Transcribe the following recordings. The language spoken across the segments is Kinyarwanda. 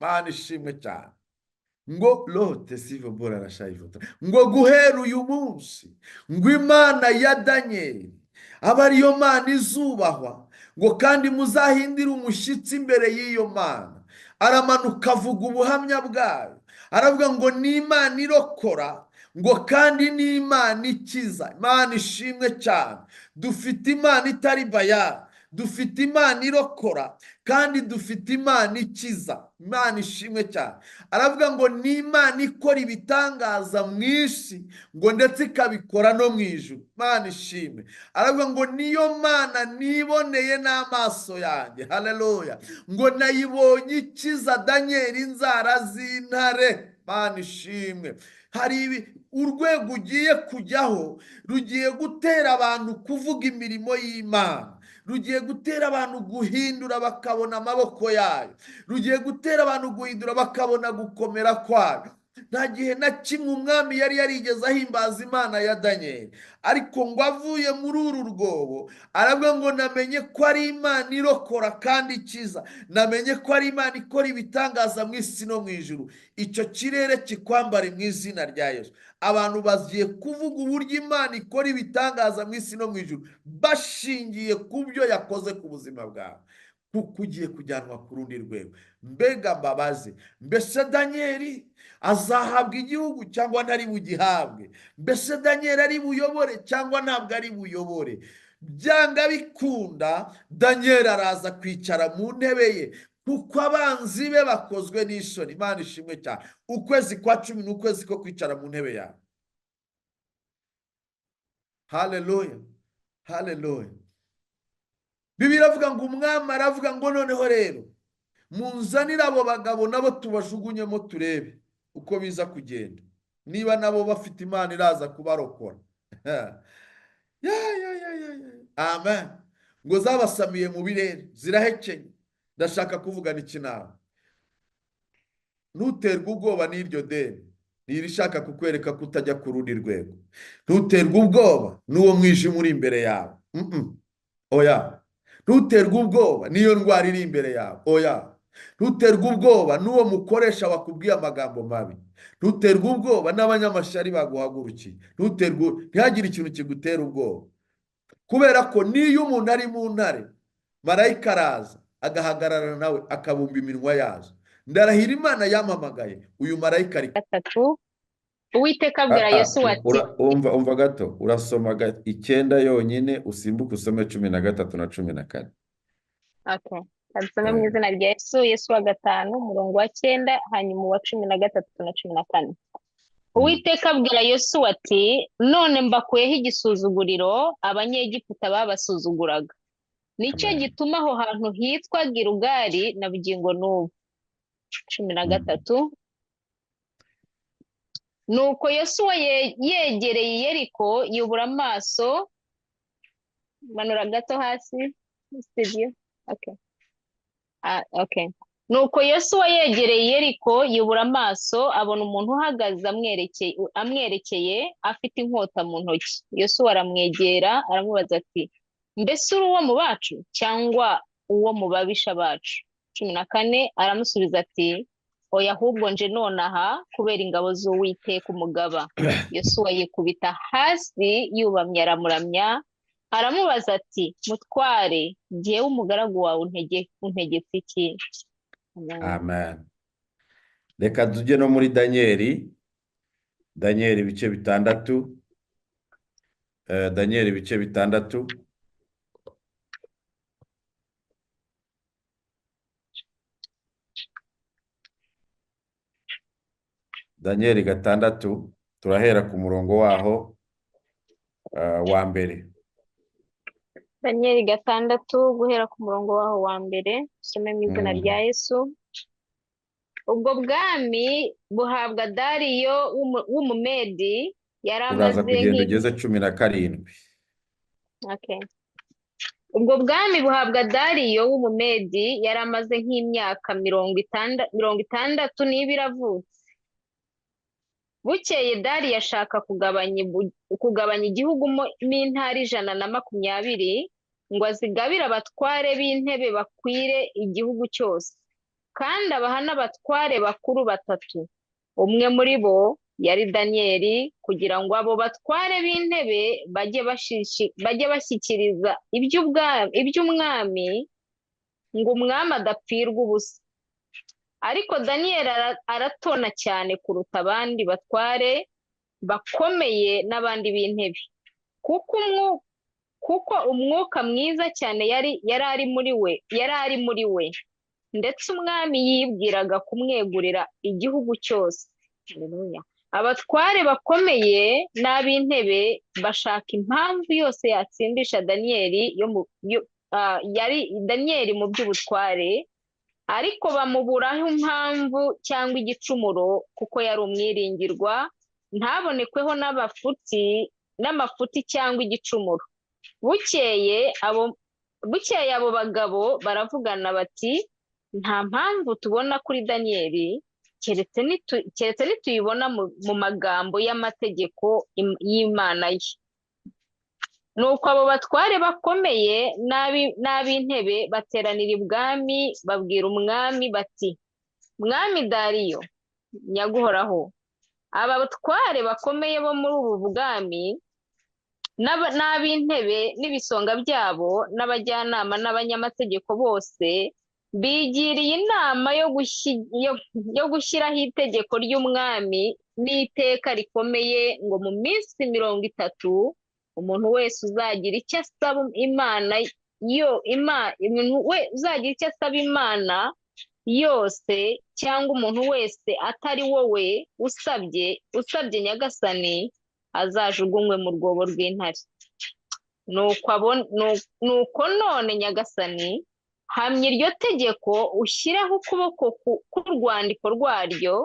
Mana ishimwe cyane. Ngo lote sivo bora arashayivota, ngo guhera uyu munsi ngo Imana ya Daniyeli aba ariyo Mana izubahwa, ngo kandi muzahindire umushyitsi imbere y'iyo Mana. Aramanuka avuga ubuhamya bwayo, aravuga ngo ni Imana irokora, ngo kandi ni Imana ikiza. Imana ishimwe cyane. Dufite Imana itari Bayali, dufite Imana irokora, kandi dufite Imana ikiza. Imana ishimwe cyane. Aravuga ngo ni Imana ikora ibitangaza mu isi, ngo ndetse ikabikora no mu ijuru. Imana ishimwe. Aravuga ngo niyo Mana niboneye n'amaso yanjye. Haleluya. Ngo nayibonye ikiza Daniyeli inzara z'intare. Imana ishimwe. Hari urwego ugiye kujyaho rugiye gutera abantu kuvuga imirimo y'Imana, rugiye gutera abantu guhindura bakabona amaboko yayo, rugiye gutera abantu guhindura bakabona gukomera kwayo. Nta gihe na kimwe umwami yari yarigeze ahimbaza Imana ya Daniyeli, ariko ngo avuye muri uru rwobo aravuga ngo namenye ko ari Imana irokora kandi ikiza, namenye ko ari Imana ikora ibitangaza mu isi no mu ijuru. Icyo kirere kikwambare mu izina rya Yesu. Abantu bagiye kuvuga uburyo Imana ikora ibitangaza mu isi no mu ijuru bashingiye ku byo yakoze ku buzima bwawe, kuko ugiye kujyanwa ku rundi rwego. Mbega mbabaze, mbese Daniyeli azahabwa igihugu cyangwa ntari bugihabwe? Mbese Daniyeli ari buyobore cyangwa ntabwo ari buyobore? Byanga bikunda Daniyeli araza kwicara mu ntebe ye, kuko abanzi be bakozwe n'isoni. Imana ishimwe cyane. Ukwezi kwa 10 ni ukwezi ko kwicara mu ntebe yawe. Haleluya, haleluya. Bibiliya iravuga ngo umwami aravuga ngo noneho rero munzanire abo bagabo nabo tubajugunyemo turebe uko biza kugenda, niba nabo bafite Imana iraza kubarokora. Amen. Ngo zabasamiye mu birere zirahekenye. Ndashaka kuvugana iki nawe? Ntuterwe ubwoba n'iryo deni, ntirishaka kukwereka ko utajya ku rundi rwego. Ntuterwe ubwoba n'uwo mwijima uri imbere yawe. Oya. Ntuterwe ubwoba n'iyo ndwara iri imbere yawe. Oya. Ntuterwe ubwoba n'uwo mukoresha wakubwiye amagambo mabi. Ntuterwe ubwoba n'abanyamashyari baguhagurukiye. Ntihagire ikintu kigutera ubwoba, kubera ko niyo umuntu ari mu ntare, marayika araza agahagarara nawe akabumba iminwa yazo. Ndarahira Imana yampamagaye, uyu marayika ari gatatu. Uwiteka abwira Yesu ati umva gato, urasoma 9 yonyine, usimbuke usome 13 na 14. Okay. Adusome mu izina rya Yesu. Yesu wa 5 umurongo wa 9 hanyuma uwa 13 na 14. Uwiteka abwira Yesu ati none mbakuyeho igisuzuguriro Abanyegiputa babasuzuguraga, nicyo gituma aho hantu hitwa Gilugali na bugingo n'ubu. 13. Nuko Yosuwa yegereye Yeriko yubura amaso, manura gato hasi studio. Okay. Okay. Nuko Yosuwa yegereye Yeriko yubura amaso abona umuntu uhagaze amwerekeye afite inkota mu ntoki. Yosuwa aramwegera aramubaza ati mbese uri uwo mu bacu cyangwa uwo mu babisha bacu? 14 aramusubiza ati oya, ahubwo nje nonaha kubera ingabo z'Uwiteka umugaba. Yosuwa yikubita hasi yubamye aramuramya, aramubaza ati mutware, jyewe umugaragu wawe untegetse iki? Amen. Reka tujye no muri Danieli. Danieli ibice 6. Danieli ibice 6. Danieli 6, turahera ku murongo waho wa mbere. Danieli 6 guhera ku murongo waho wa mbere, usome mu izina rya Yesu. Ubwo bwami buhabwa Dariyo w'Umumedi, yari amaze kugenda ugeze 17. Okay. Ubwo bwami buhabwa Dariyo w'Umumedi, yari amaze nk'imyaka 62 avutse. Bukeye Dariyo ashaka kugabanya igihugu mo intara 120 ngo azigabire abatware b'intebe bakwire igihugu cyose. Kandi abaha n'abatware bakuru batatu. Umwe muri bo yari Daniyeli, kugira ngo abo batware b'intebe bajye bashyikiriza iby'umwami, ngo umwami adapfirwa ubusa. Ariko Daniyeli aratona cyane kuruta abandi batware bakomeye n'abandi b'intebe, kuko umwuka mwiza cyane yari ari muri we, ndetse umwami yibwiraga kumwegurira igihugu cyose. Haleluya. Abatware bakomeye n'ab'intebe bashaka impamvu yose yatsindisha Daniyeli yo mu yo, ah, yari Daniyeli mu by'ubutware, ariko bamuburaho impamvu cyangwa igicumuro, kuko yari umwiringirwa, ntabonekweho n'amafuti cyangwa igicumuro. Bukeye abo bagabo baravugana bati: "Nta mpamvu tubona kuri Daniyeli, keretse nituyibona mu magambo y'amategeko y'Imana ye." Nuko abo batware bakomeye n'ab'intebe bateranira ibwami, babwira umwami bati: "Mwami Dariyo nyaguhoraho, aba batware bakomeye bo muri ubu bwami n'ab'intebe n'ibisonga byabo n'abajyanama n'abanyamategeko bose bigiriye inama yo gushyiraho itegeko ry'umwami n'iteka rikomeye, ngo mu minsi 30 umuntu wese uzagira icyo asaba Imana yo umuntu uzagira icyo asaba Imana yose cyangwa umuntu wese atari wowe usabye nyagasani, azajugunywe mu rwobo rw'intare. Nuko none nyagasani, hamya iryo tegeko, ushyireho ukuboko k'urwandiko rwaryo,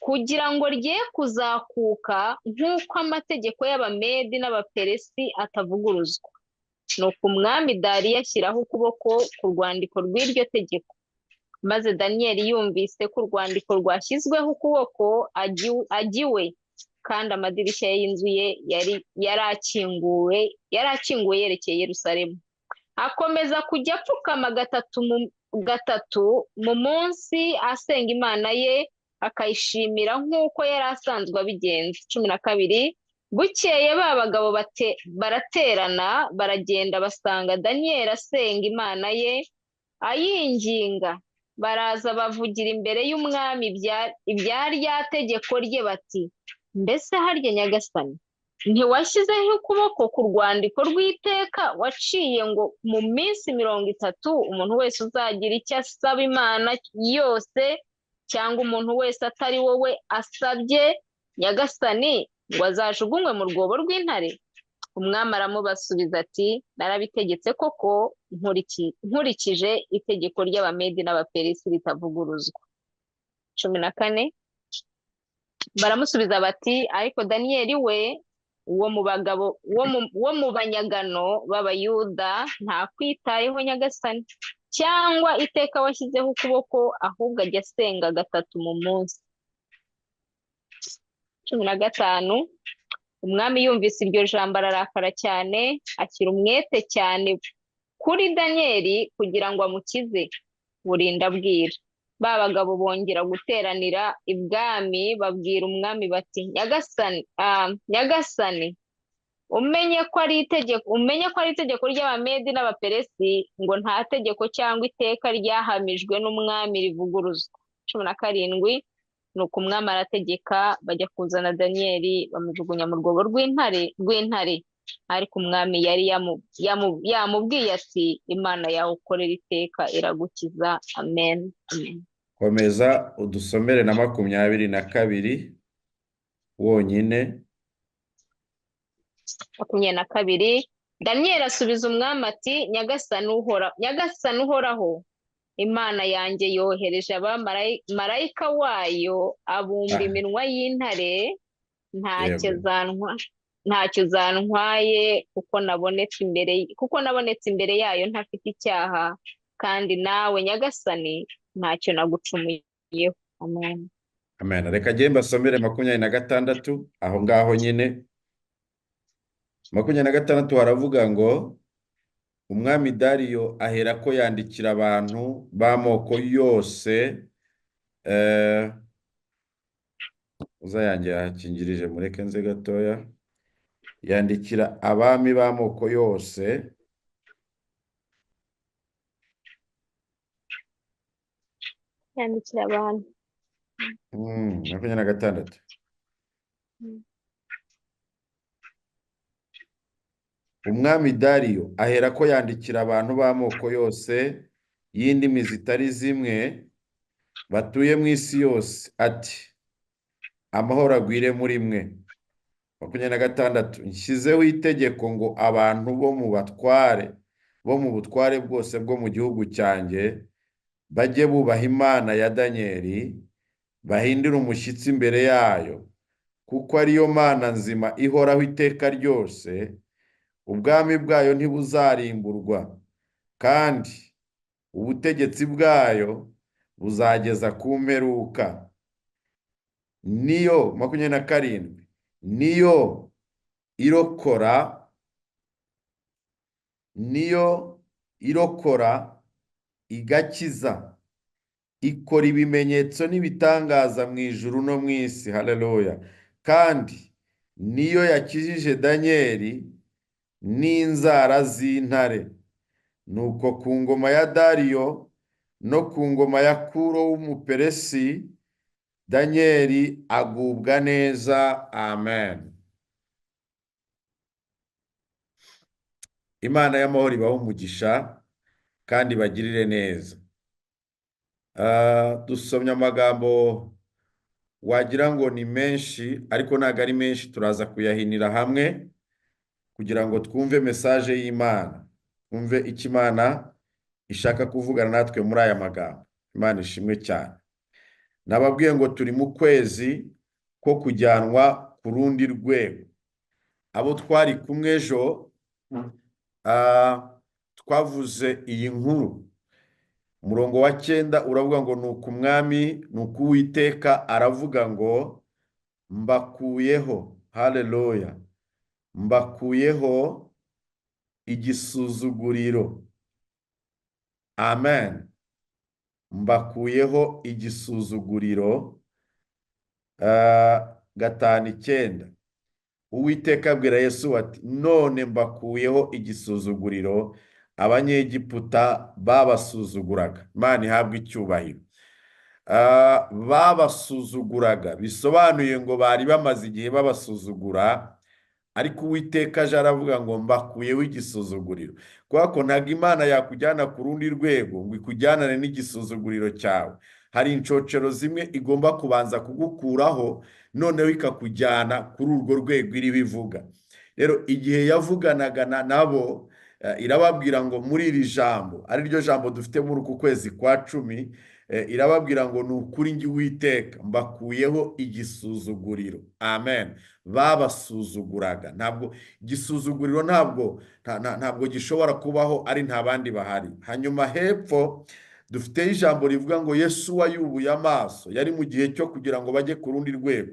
kugira ngo rye kuzakuka, nk'uko amategeko y'Abamedi n'Abaperesi atavuguruzwa." Nuko umwami Dariyo ashyiraho ukuboko ku rwandiko rw'iryo tegeko. Maze Daniyeli yumvise ko urwandiko rwashyizweho ukuboko, ajya iwe, kandi amadirishya y'inzu ye yari akinguwe yerekeye Yerusalemu. Akomeza kujya apfukama gatatu mu munsi, asenga Imana ye, akayishimira nk'uko yari asanzwe abigenza. 12. Bukeye ba bagabo baraterana, baragenda, basanga Daniyeli asenga Imana ye, ayinginga. Baraza bavugira imbere y'umwami ibya rya tegeko rye bati: "Mbese harya nyagasani, ntiwashyizeho ukuboko ku rwandiko rw'iteka waciye, ngo mu minsi 30 umuntu wese uzagira icyo asaba Imana yose cyangwa umuntu wese atari wowe asabye nyagasani, ngo azajugunywe mu rwobo rw'intare?" Umwami aramubasubiza ati: "Narabitegetse koko, nkurikije itegeko ry'Abamedi n'Abaperesi ritavuguruzwa." 14. Baramusubiza bati: "Ariko Daniyeli we wo mu bagabo wo mu banyagano b'Abayuda ntakwitayeho nyagasani, cyangwa iteka washyizeho ukuboko, ahubwo ajya asenga gatatu mu munsi." 15. Umwami yumvise iryo jambo ararakara cyane, ashyira umwete cyane kuri Daniyeli kugira ngo amukize, burinda bwira. Ba bagabo bongera guteranira ibwami, babwira umwami bati: "Nyagasani, nyagasani, umenye ko ari itegeko ry'Abamedi n'Abaperesi, ngo nta tegeko cyangwa iteka ryahamijwe n'umwami rivuguruzwa." 17. Nuko umwami arategeka, bajya kuzana Daniyeli, bamujugunya mu rwobo rw'intare. Ariko umwami yari yamubwiye ati: "Imana yawe ukorera iteka iragukiza." Amen, amen. Komeza udusomere na 22 wonyine. 22. Daniyeli asubiza umwami ati: "Nyagasani uhoraho, Imana yanjye yohereje marayika wayo, abumba iminwa y'intare, ntacyo zantwaye, kuko nabonetse imbere yayo ntafite icyaha, kandi nawe nyagasani ntacyo nagucumuyeho." Amen. Amen. Reka njye mbasomere 26 aho ngaho nyine. 26 haravuga ngo Umwami Dariyo aherako yandikira abantu b'amoko yose, eh, uzayange yahakingirije mureke nze gatoya, yandikira abami b'amoko yose. Yandikira abantu. 26. Umwami Dariyo aherako yandikira abantu b'amoko yose y'indimi zitari zimwe batuye mu isi yose ati: amahoro agwire muri mwe. 26. Nshyizeho itegeko ngo abantu bo mu batware bo mu butware bwose bwo mu gihugu cyanjye bajye bubaha Imana ya Danieli, bahindire umushyitsi imbere yayo, kuko ariyo Mana nzima ihoraho iteka ryose, ubwami bwayo ntibuzarimburwa, kandi ubutegetsi bwayo buzageza ku mperuka. Niyo 27, niyo irokora, niyo irokora igakiza, ikora ibimenyetso n'ibitangaza mu ijuru no mu isi. Haleluya! Kandi niyo yakijije Danieli n'inzara z'intare. Nuko ku ngoma ya Dariyo no ku ngoma ya Kuro w'Umuperesi, Danieli agubwa neza. Amen. Imana y'amahoro ibahe umugisha kandi bagirire neza. Dusomye amagambo wagira ngo ni menshi, ariko ntabwo ari menshi, turaza kuyahinira hamwe kugira ngo twumve message y'Imana, twumve icyo Imana ishaka kuvugana natwe muri aya magambo. Imana ishimwe cyane. Nababwiye ngo turi mu kwezi ko kujyanwa ku rundi rwego. Abo twari kumwe ejo, twavuze iyi nkuru. Umurongo wa 9 uravuga ngo nuko umwami, nuko Uwiteka aravuga ngo mbakuyeho, haleluya, mbakuyeho igisuzuguriro. Amen. Mbakuyeho igisuzuguriro. 5:9. Uwiteka abwira Yesu ati none mbakuyeho igisuzuguriro Abanyegiputa babasuzuguraga. Imana ihabwe icyubahiro. Babasuzuguraga bisobanuye ngo bari bamaze igihe babasuzugura, ariko Uwiteka aje aravuga ngo mbakuyeho igisuzuguriro. Kubera ko ntabwo Imana yakujyana ku rundi rwego ngo ikujyanane n'igisuzuguriro cyawe. Hari inshocero zimwe igomba kubanza kugukuraho, noneho ikakujyana kuri urwo rwego iriho ivuga. Rero igihe yavuganaga nabo, irababwira ngo muri iri jambo, ari ryo jambo dufite muri uku kwezi kwa 10, irababwira ngo ni ukuri njye Uwiteka mbakuyeho igisuzuguriro. Amen. Babasuzuguraga. Ntabwo igisuzuguriro ntabwo gishobora kubaho ari nta bandi bahari. Hanyuma hepfo dufite ijambo rivuga ngo Yesu yubuye amaso, yari mu gihe cyo kugira ngo bajye ku rundi rwego.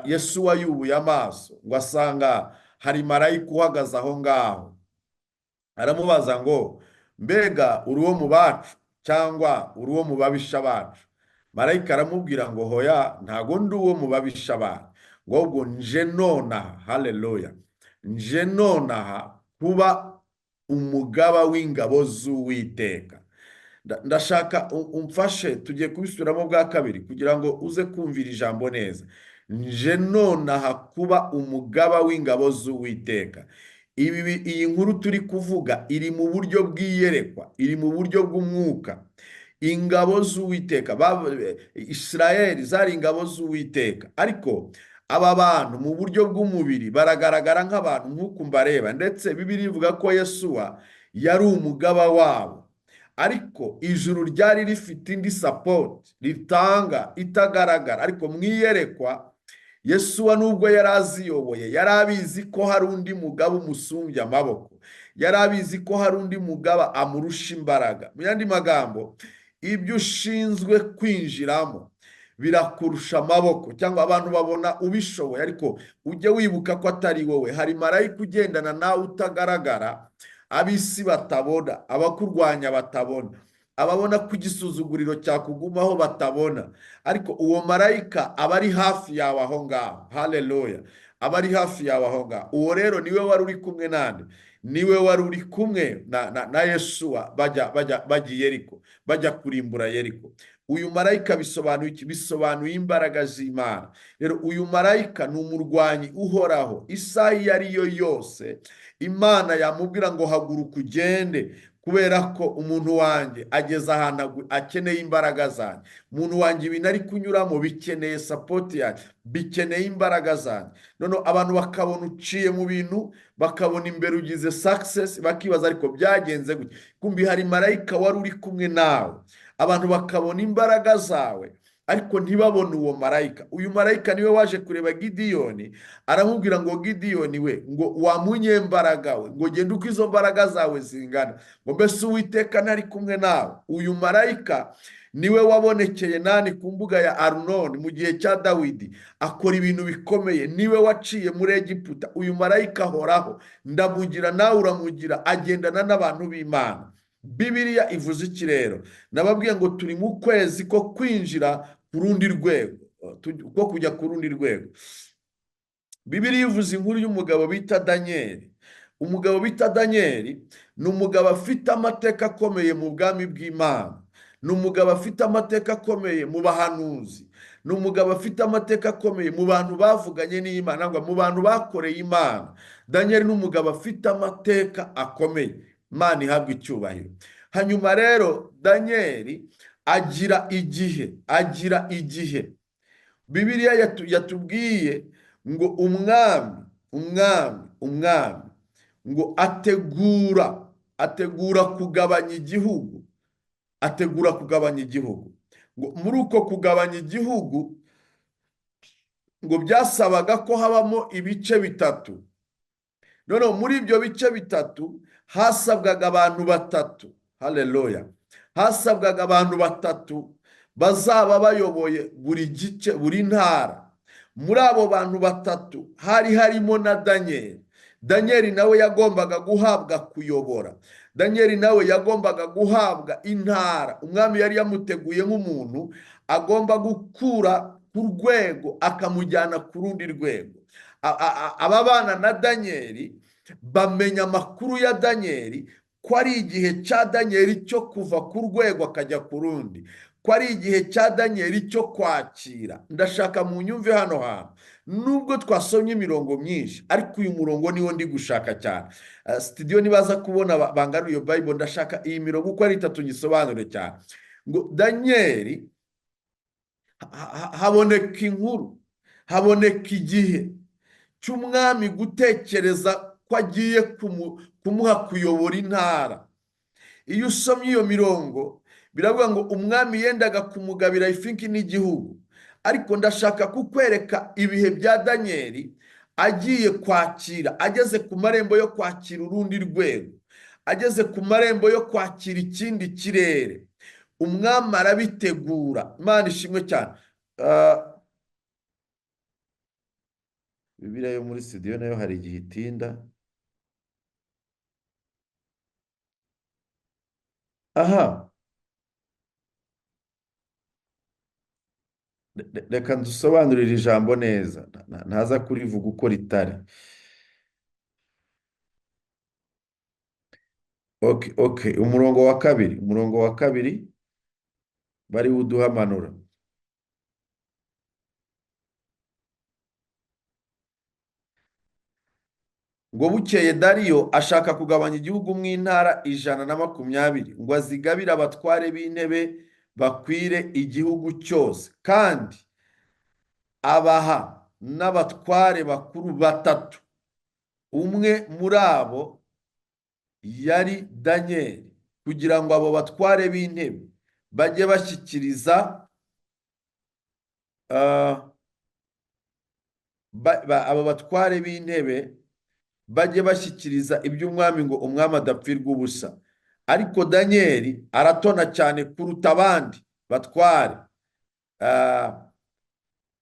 Yesu yubuye amaso ngo asanga hari marayika uhagaze aho ngaho, aramubaza ngo mbega uri uwo mu bacu cyangwa uri uwo mu babisha bacu? Marayika aramubwira ngo hoya, ntago ndi uwo mu babisha bacu, ngo ahubwo nje nonaha, haleluya, nje nonaha kuba umugaba w'ingabo z'Uwiteka. Ndashaka umfashe, tugiye kubisubiramo bwa kabiri kugira ngo uze kumvira ijambo neza. Nje nonaha kuba umugaba w'ingabo z'Uwiteka. Iyi nkuru turi kuvuga iri mu buryo bw'iyerekwa, iri mu buryo bw'umwuka. Ingabo z'Uwiteka, Israeli zari ingabo z'Uwiteka, ariko aba bantu mu buryo bw'umubiri baragaragara nk'abantu nk'uku mbareba, ndetse Bibiliya ivuga ko Yesuwa yari umugaba wabo, ariko ijuru ryari rifite indi support ritanga itagaragara. Ariko mu iyerekwa Yesuwa nubwo yari aziyoboye, yari abizi ko hari undi mugaba umusumbya amaboko, yari abizi ko hari undi mugaba amurusha imbaraga. Mu yandi magambo, ibyo ushinzwe kwinjiramo birakurusha amaboko, cyangwa abantu babona ubishoboye, ariko ujye wibuka ko atari wowe. Hari marayika ugendana nawe utagaragara, Ab'isi batabona, abakurwanya batabona, ababona ko igisuzuguriro cyakugumaho batabona, ariko uwo marayika aba ari hafi yawe aho ngaho. Haleluya! Aba ari hafi yawe aho ngaho. Uwo rero niwe wari uri kumwe nande? Niwe wari uri kumwe na Yeshuwa bajya i Yeriko, bajya kurimbura Yeriko. Uyu marayika bisobanuye iki? Bisobanuye imbaraga z'Imana. Rero uyu marayika ni umurwanyi uhoraho. Isaha iyo ari yo yose Imana yamubwira ngo haguruka ugende, kubera ko umuntu wanjye ageze ahantu akeneye imbaraga zanjye. Umuntu wanjye ibintu ari kunyuramo bikeneye support yanjye, bikeneye imbaraga zanjye. Noneho abantu bakabona uciye mu bintu, bakabona imbere ugize success, bakibaza ariko byagenze gute? Kumbi hari marayika wari uri kumwe nawe. Abantu bakabona imbaraga zawe, ariko ntibabone uwo marayika. Uyu marayika niwe waje kureba Gidiyoni, aramubwira ngo Gidiyoni we, ngo wa munyembaraga we, ngo genda uko izo mbaraga zawe zingana, ngo mbese Uwiteka ntari kumwe nawe. Uyu marayika niwe wabonekeye nani ku mbuga ya Arunoni mu gihe cya Dawidi, akora ibintu bikomeye. Niwe waciye muri Egiputa. Uyu marayika ahoraho, ndamugira nawe uramugira, agendana n'abantu b'Imana. Bibiliya ivuze iki rero? Nababwiye ngo turi mu kwezi ko kwinjira ku rundi rwego, ko kujya ku rundi rwego. Bibiliya ivuze inkuru y'umugabo bita Daniel. Umugabo bita Daniel ni umugabo afite amateka akomeye mu bwami bw'Imana, ni umugabo afite amateka akomeye mu bahanuzi, ni umugabo afite amateka akomeye mu bantu bavuganye n'Imana, mu bantu bakoreye Imana. Daniel ni umugabo afite amateka akomeye. Imana ihabwa icyubahiro. Hanyuma rero Daniel agira igihe, agira igihe Bibiliya yatubwiye ngo umwami ngo ategura kugabanya igihugu, ategura kugabanya igihugu. Ngo muri uko kugabanya igihugu ngo byasabaga ko habamo ibice bitatu. Noneho muri ibyo bice bitatu hasabwaga abantu batatu. Haleluya! Hasabwaga abantu batatu bazaba bayoboye buri gice, buri ntara. Muri abo bantu batatu hari harimo na Daniel. Daniel nawe yagombaga guhabwa kuyobora. Daniel nawe yagombaga guhabwa intara. Umwami yari yamuteguye nk'umuntu agomba gukura ku rwego akamujyana ku rundi rwego. Aba bana na Daniel bamenya amakuru ya Daniel ko ari igihe cya Daniel cyo kuva ku rwego akajya ku rundi, ko ari igihe cya Daniel cyo kwakira. Ndashaka mu nyumve hano hantu, nubwo twasomye imirongo myinshi, ariko uyu murongo niwo ndi gushaka cyane. Studio nibaza kubona bangaruye iyo Bible, ndashaka iyi mirongo uko ari itatu nyisobanure cyane. Ngo Daniel haboneka inkuru, haboneka igihe cy'umwami gutekereza ko agiye kumuha kuyobora intara. Iyo usomye iyo mirongo biravuga ngo umwami yendaga kumugabira ifinki n'igihugu, ariko ndashaka kukwereka ibihe bya Daniel agiye kwakira, ageze ku marembo yo kwakira urundi rwego, ageze ku marembo yo kwakira ikindi kirere. Umwami arabitegura. Imana ishimwe cyane. Bibiliya yo muri studio nayo hari igihe itinda. Aha, reka ndusobanurire ijambo neza, ntaza kurivuga uko ritari. Okay. Umurongo wa kabiri, umurongo wa kabiri bari uduhamanura. Ngo bukeye Dariyo ashaka kugabanya igihugu mu intara 120, ngo azigabire abatware b'intebe bakwire igihugu cyose, kandi abaha n'abatware bakuru batatu. Umwe muri abo yari Daniel, kugira ngo abo batware b'intebe bajye bashyikiriza abo batware b'intebe bajye bashyikiriza iby'umwami, ngo umwami adapfirwa ubusa. Ariko Daniel aratona cyane kuruta abandi batware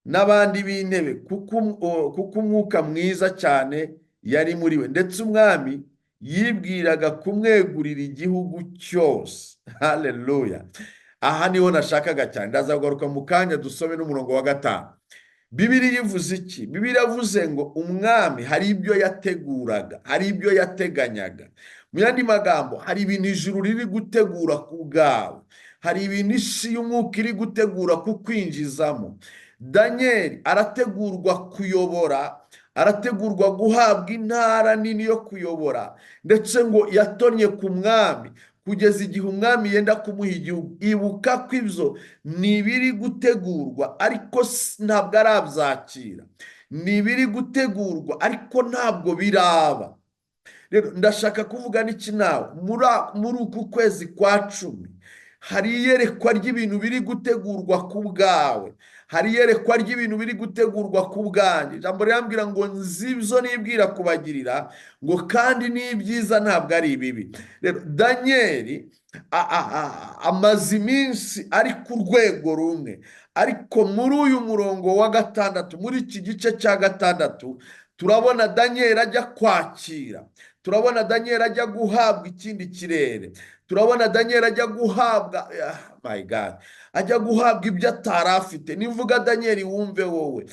n'abandi b'intebe, kuko umwuka mwiza cyane yari muri we, ndetse umwami Yibwiraga kumwegurira igihugu cyose. Haleluya! Aha niho nashakaga cyane, ndaza kugaruka mu kanya dusome n'umurongo wa 5. Bibiliya ivuze iki? Bibiliya yavuze ngo umwami hari ibyo yateguraga, hari ibyo yateganyaga. Mu yandi magambo, hari ibintu ijuru riri gutegura ku bwawe, hari ibintu isi y'umwuka iri gutegura kukwinjizamo. Daniel arategurwa kuyobora, arategurwa guhabwa intara nini yo kuyobora, ndetse ngo yatonnye ku mwami kugeza igihe umwami yenda kumuha igihugu. Ibuka ko ibyo ni ibiri gutegurwa, ariko ntabwo arabyakira. Ni ibiri gutegurwa, ariko ntabwo biraba. Rero ndashaka kuvuga n'iki nawe, muri uku kwezi kwa 10 hari iyerekwa ry'ibintu biri gutegurwa ku bwawe, hari iyerekwa ry'ibintu biri gutegurwa ku bwanjye. Ijambo rirambwira ngo nzi ibyo nibwira kubagirira, ngo kandi ni ibyiza ntabwo ari ibibi. Rero Daniel amaze iminsi ari ku rwego rumwe, ariko muri uyu murongo wa 6, muri iki gice cya 6, turabona Daniel ajya kwakira, turabona Daniel ajya guhabwa ikindi kirere, turabona Daniel ajya guhabwa, my God, ajya guhabwa ibyo atari afite. Nivuga Daniel wumve wowe,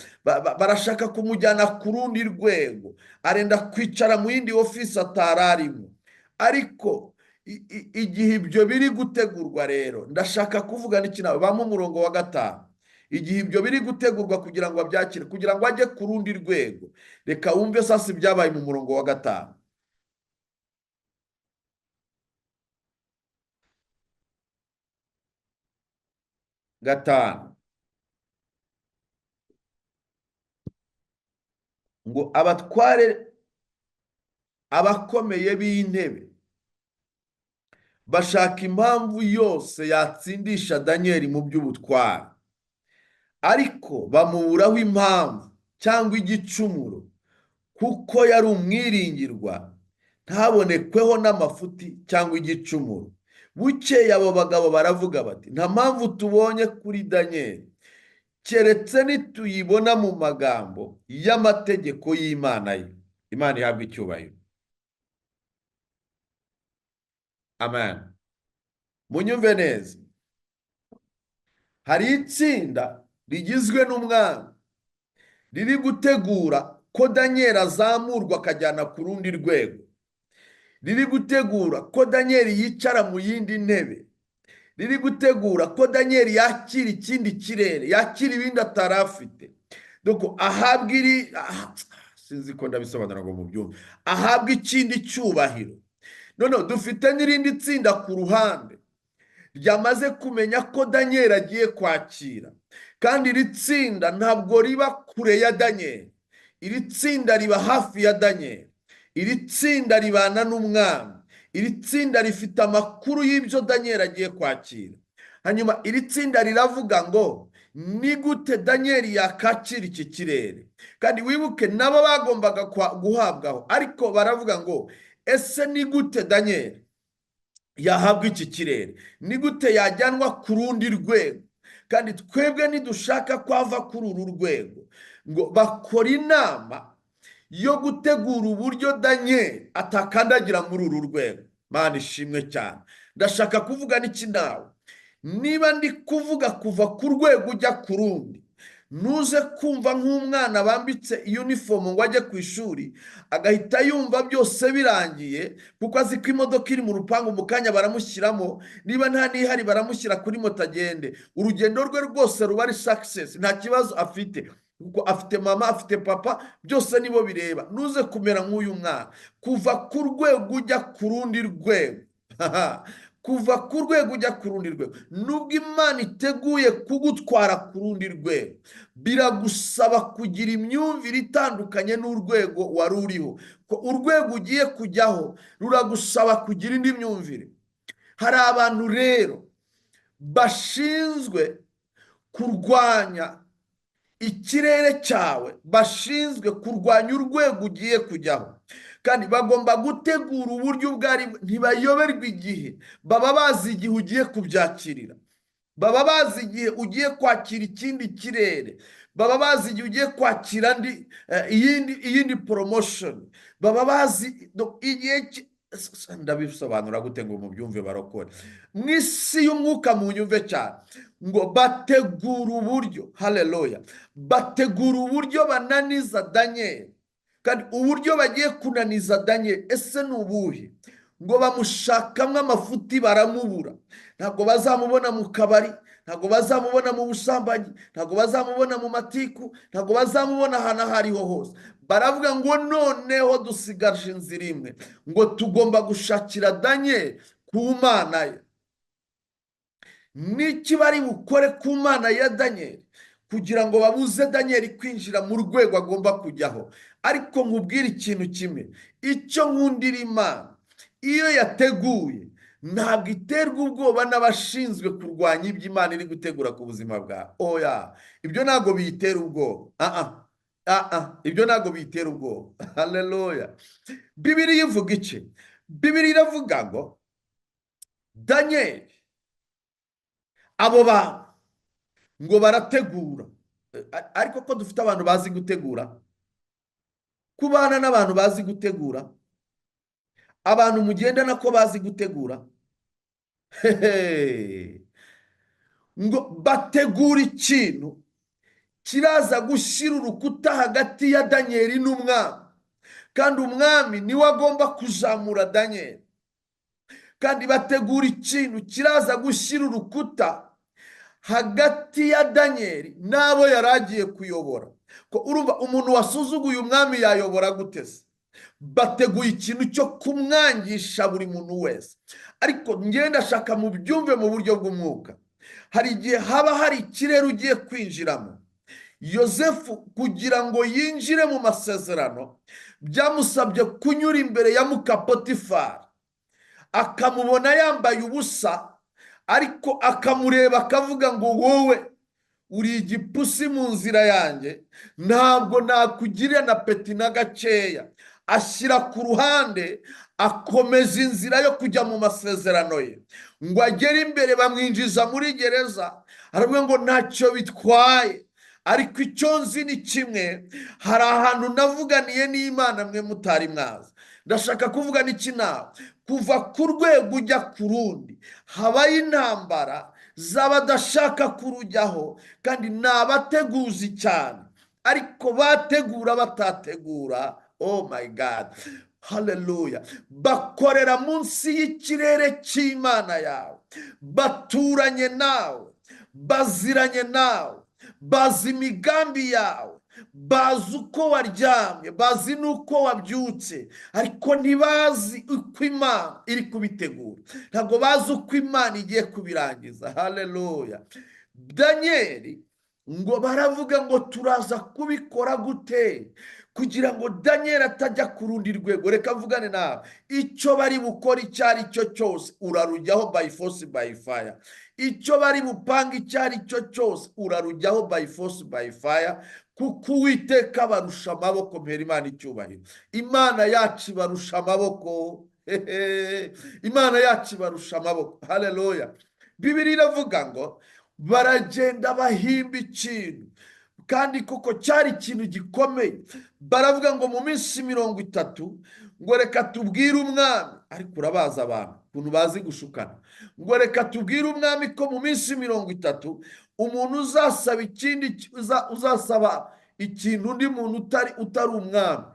barashaka kumujyana ku rundi rwego, arenda kwicara mu yindi ofisi atari arimo. Ariko igihe ibyo biri gutegurwa, rero ndashaka kuvuga n'iki nawe, bampa umurongo wa 5. Igihe ibyo biri gutegurwa kugira ngo abyakire, kugira ngo ajye ku rundi rwego, reka wumve sasa ibyabaye mu murongo wa 5. 5 ngo abatware abakomeye b'intebe bashaka impamvu yose yatsindisha Daniel mu by'ubutware, ariko bamuburaho impamvu cyangwa igicumuro, kuko yari umwiringirwa, ntabonekweho n'amafuti cyangwa igicumuro. Bukeye abo bagabo baravuga bati, nta mpamvu tubonye kuri Daniel, keretse nituyibona mu magambo y'amategeko y'Imana ye. Imana ihabwe icyubahiro. Amen. Munyumve neza. Hari itsinda rigizwe n'umwami riri gutegura ko Daniel azamurwa akajyana ku rundi rwego, riri gutegura ko Daniel yicara mu yindi ntebe, riri gutegura ko Daniel yakira ikindi kirere, yakira ibindi atari afite. Donc ahabwa iri, sinzi ko ndabisobanura ngo mubyumve, ahabwa ikindi cyubahiro. Noneho dufite n'irindi tsinda ku ruhande ryamaze kumenya ko Daniel agiye kwakira, kandi iri tsinda ntabwo riba kure ya Daniel, iri tsinda riba hafi ya Daniel, iri tsinda ribana n'umwami, iri tsinda rifite amakuru y'ibyo Daniel agiye kwakira. Hanyuma iri tsinda riravuga ngo ni gute Daniel yakakira iki kirere? Kandi wibuke nabo bagombaga guhabwaho, ariko baravuga ngo ese ni gute Daniel yahabwa iki kirere? Ni gute yajyanwa ku rundi rwego? Kandi twebwe nidushaka kwava kuri uru rwego. Ngo bakora inama yo gutegura uburyo Daniel atakandagira muri uru rwego. Mana ishimwe cyane. Ndashaka kuvuga n'iki nawe, niba ndi kuvuga kuva ku rwego ujya ku rundi, ntuze kumva nk'umwana bambitse uniform ngo ajye ku ishuri agahita yumva byose birangiye, kuko azi ko imodoka iri mu rupangu mu kanya baramushyiramo, niba nta n'ihari baramushyira kuri moto agende. Urugendo rwe rwose ruba ari success, nta kibazo afite, kuko afite mama, afite papa, byose nibo bireba. Ntuze kumera nk'uyu mwana, kuva ku rwego ujya ku rundi rwego. Kuva ku rwego ujya ku rundi rwego. Nubwo Imana iteguye kugutwara ku rundi rwego, biragusaba kugira imyumvire itandukanye n'urwego wari uriho. Ko urwego ugiye kujyaho ruragusaba kugira indi myumvire. Hari abantu rero bashinzwe kurwanya ikirere cyawe, bashinzwe kurwanya urwego ugiye kujyaho, kandi bagomba gutegura uburyo ubwo ari bwo. Ntibayoberwa igihe, baba bazi igihe ugiye kubyakirira, baba bazi igihe ugiye kwakira ikindi kirere, baba bazi igihe ugiye kwakira iyindi promotion, baba bazi igihe. Ndabisobanura gute ngo mubyumve barokore mu isi y'umwuka? Munyumve cyane. Ngo bategura uburyo, haleluya, bategura uburyo bananiza Daniyeli. Kandi uburyo bagiye kunaniza Daniyeli, ese ni ubuhe? Ngo bamushakamo amafuti baramubura. Ntabwo bazamubona mu kabari, ntabwo bazamubona mu busambanyi, ntabwo bazamubona mu matiku, ntabwo bazamubona ahantu aho ariho hose. Baravuga ngo noneho dusigaje inzira imwe, ngo tugomba gushakira Daniyeli ku Mana ye. N'iki bari bukore ku Mana ya Daniyeli kugira ngo babuze Daniyeli kwinjira mu rwego agomba kujyaho? Ariko nkubwire ikintu kimwe, icyo nkundira Imana: iyo yateguye ntabwo iterwa ubwoba n'abashinzwe kurwanya ibyo Imana iri gutegura ku buzima bwawe. Oya, ibyo ntabwo biyitera ubwoba. Ibyo ntabwo biyitera ubwoba. Haleluya! Bibiliya ivuga iki? Bibiliya iravuga ngo Daniyeli, abo bantu ngo barategura. Ariko ko dufite abantu bazi gutegura, kubana n'abantu bazi gutegura, abantu mugendana ko bazi gutegura. Hehe. Ngo bategura ikintu kiraza gushyira urukuta hagati ya Daniyeli n'umwami, kandi umwami niwe agomba kuzamura Daniyeli. Kandi bategura ikintu kiraza gushyira urukuta hagati ya Daniyeli n'abo yari agiye kuyobora. Ko urumva, umuntu wasuzuguye umwami yayobora gute se? Bateguye ikintu cyo kumwangisha buri muntu wese. Ariko ngenda ndashaka mubyumve mu buryo bw'umwuka. Hari igihe haba hari ikirere ugiye kwinjiramo. Yosefu kugira ngo yinjire mu masezerano byamusabye kunyura imbere ya muka Potifari, akamubona yambaye ubusa, ariko akamureba akavuga ngo wowe uri igipusi mu nzira yanjye, ntabwo nakugirira na peti na gakeya. Ashyira ku ruhande, akomeza inzira yo kujya mu masezerano ye. Ngo agere imbere bamwinjiza muri gereza, aravuga ngo ntacyo bitwaye, ariko icyo nzi ni kimwe: hari ahantu navuganiye n'Imana mwe mutari mwaza. Ndashaka kuvuga n'iki nawe? Kuva ku rwego ujya ku rundi habayo intambara z'abadashaka kurujyaho, kandi ni abateguzi cyane, ariko bategura batategura, oh my God, haleluya, bakorera munsi y'ikirere cy'Imana yawe, baturanye nawe, baziranye nawe, bazi imigambi yawe, bazi uko waryamye, bazi n'uko wabyutse, ariko ntibazi uko Imana iri kubitegura, ntabwo bazi uko Imana igiye kubirangiza. Haleluya! Daniyeli ngo baravuga ngo turaza kubikora gute kugira ngo Daniyeli atajya ku rundi rwego? Reka mvugane nawe: icyo bari bukore icyo ari cyo cyose, urarujyaho by force by fire. Icyo bari bupange icyo ari cyo cyose, urarujyaho by force by fire, kuko Uwiteka barusha amaboko. Mpera Imana icyubahiro. Imana yacu ibarusha amaboko. Hehe. Imana yacu ibarusha amaboko. Haleluya! Bibiliya iravuga ngo baragenda bahimba ikintu, kandi koko cyari ikintu gikomeye. Baravuga ngo mu minsi 30, ngo reka tubwire umwami. Ariko urabazi abantu ukuntu bazi gushukana. Ngo reka tubwire umwami ko mu minsi 30 umuntu uzasaba ikindi, uzasaba ikintu undi muntu utari umwami,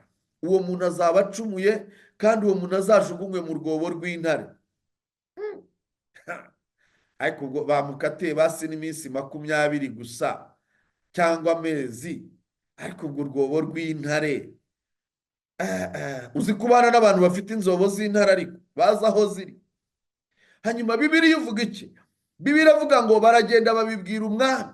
uwo muntu azaba acumuye, kandi uwo muntu azajugunywe mu rwobo rw'intare. Ariko ubwo bamukatiye basi n'iminsi 20 gusa cyangwa amezi, ariko ubwo urwobo rw'intare, uzi kubana n'abantu bafite inzobo z'intare ariko bazi aho ziri. Hanyuma Bibiliya ivuga iki? Bibiliya iravuga ngo baragenda babibwira umwami,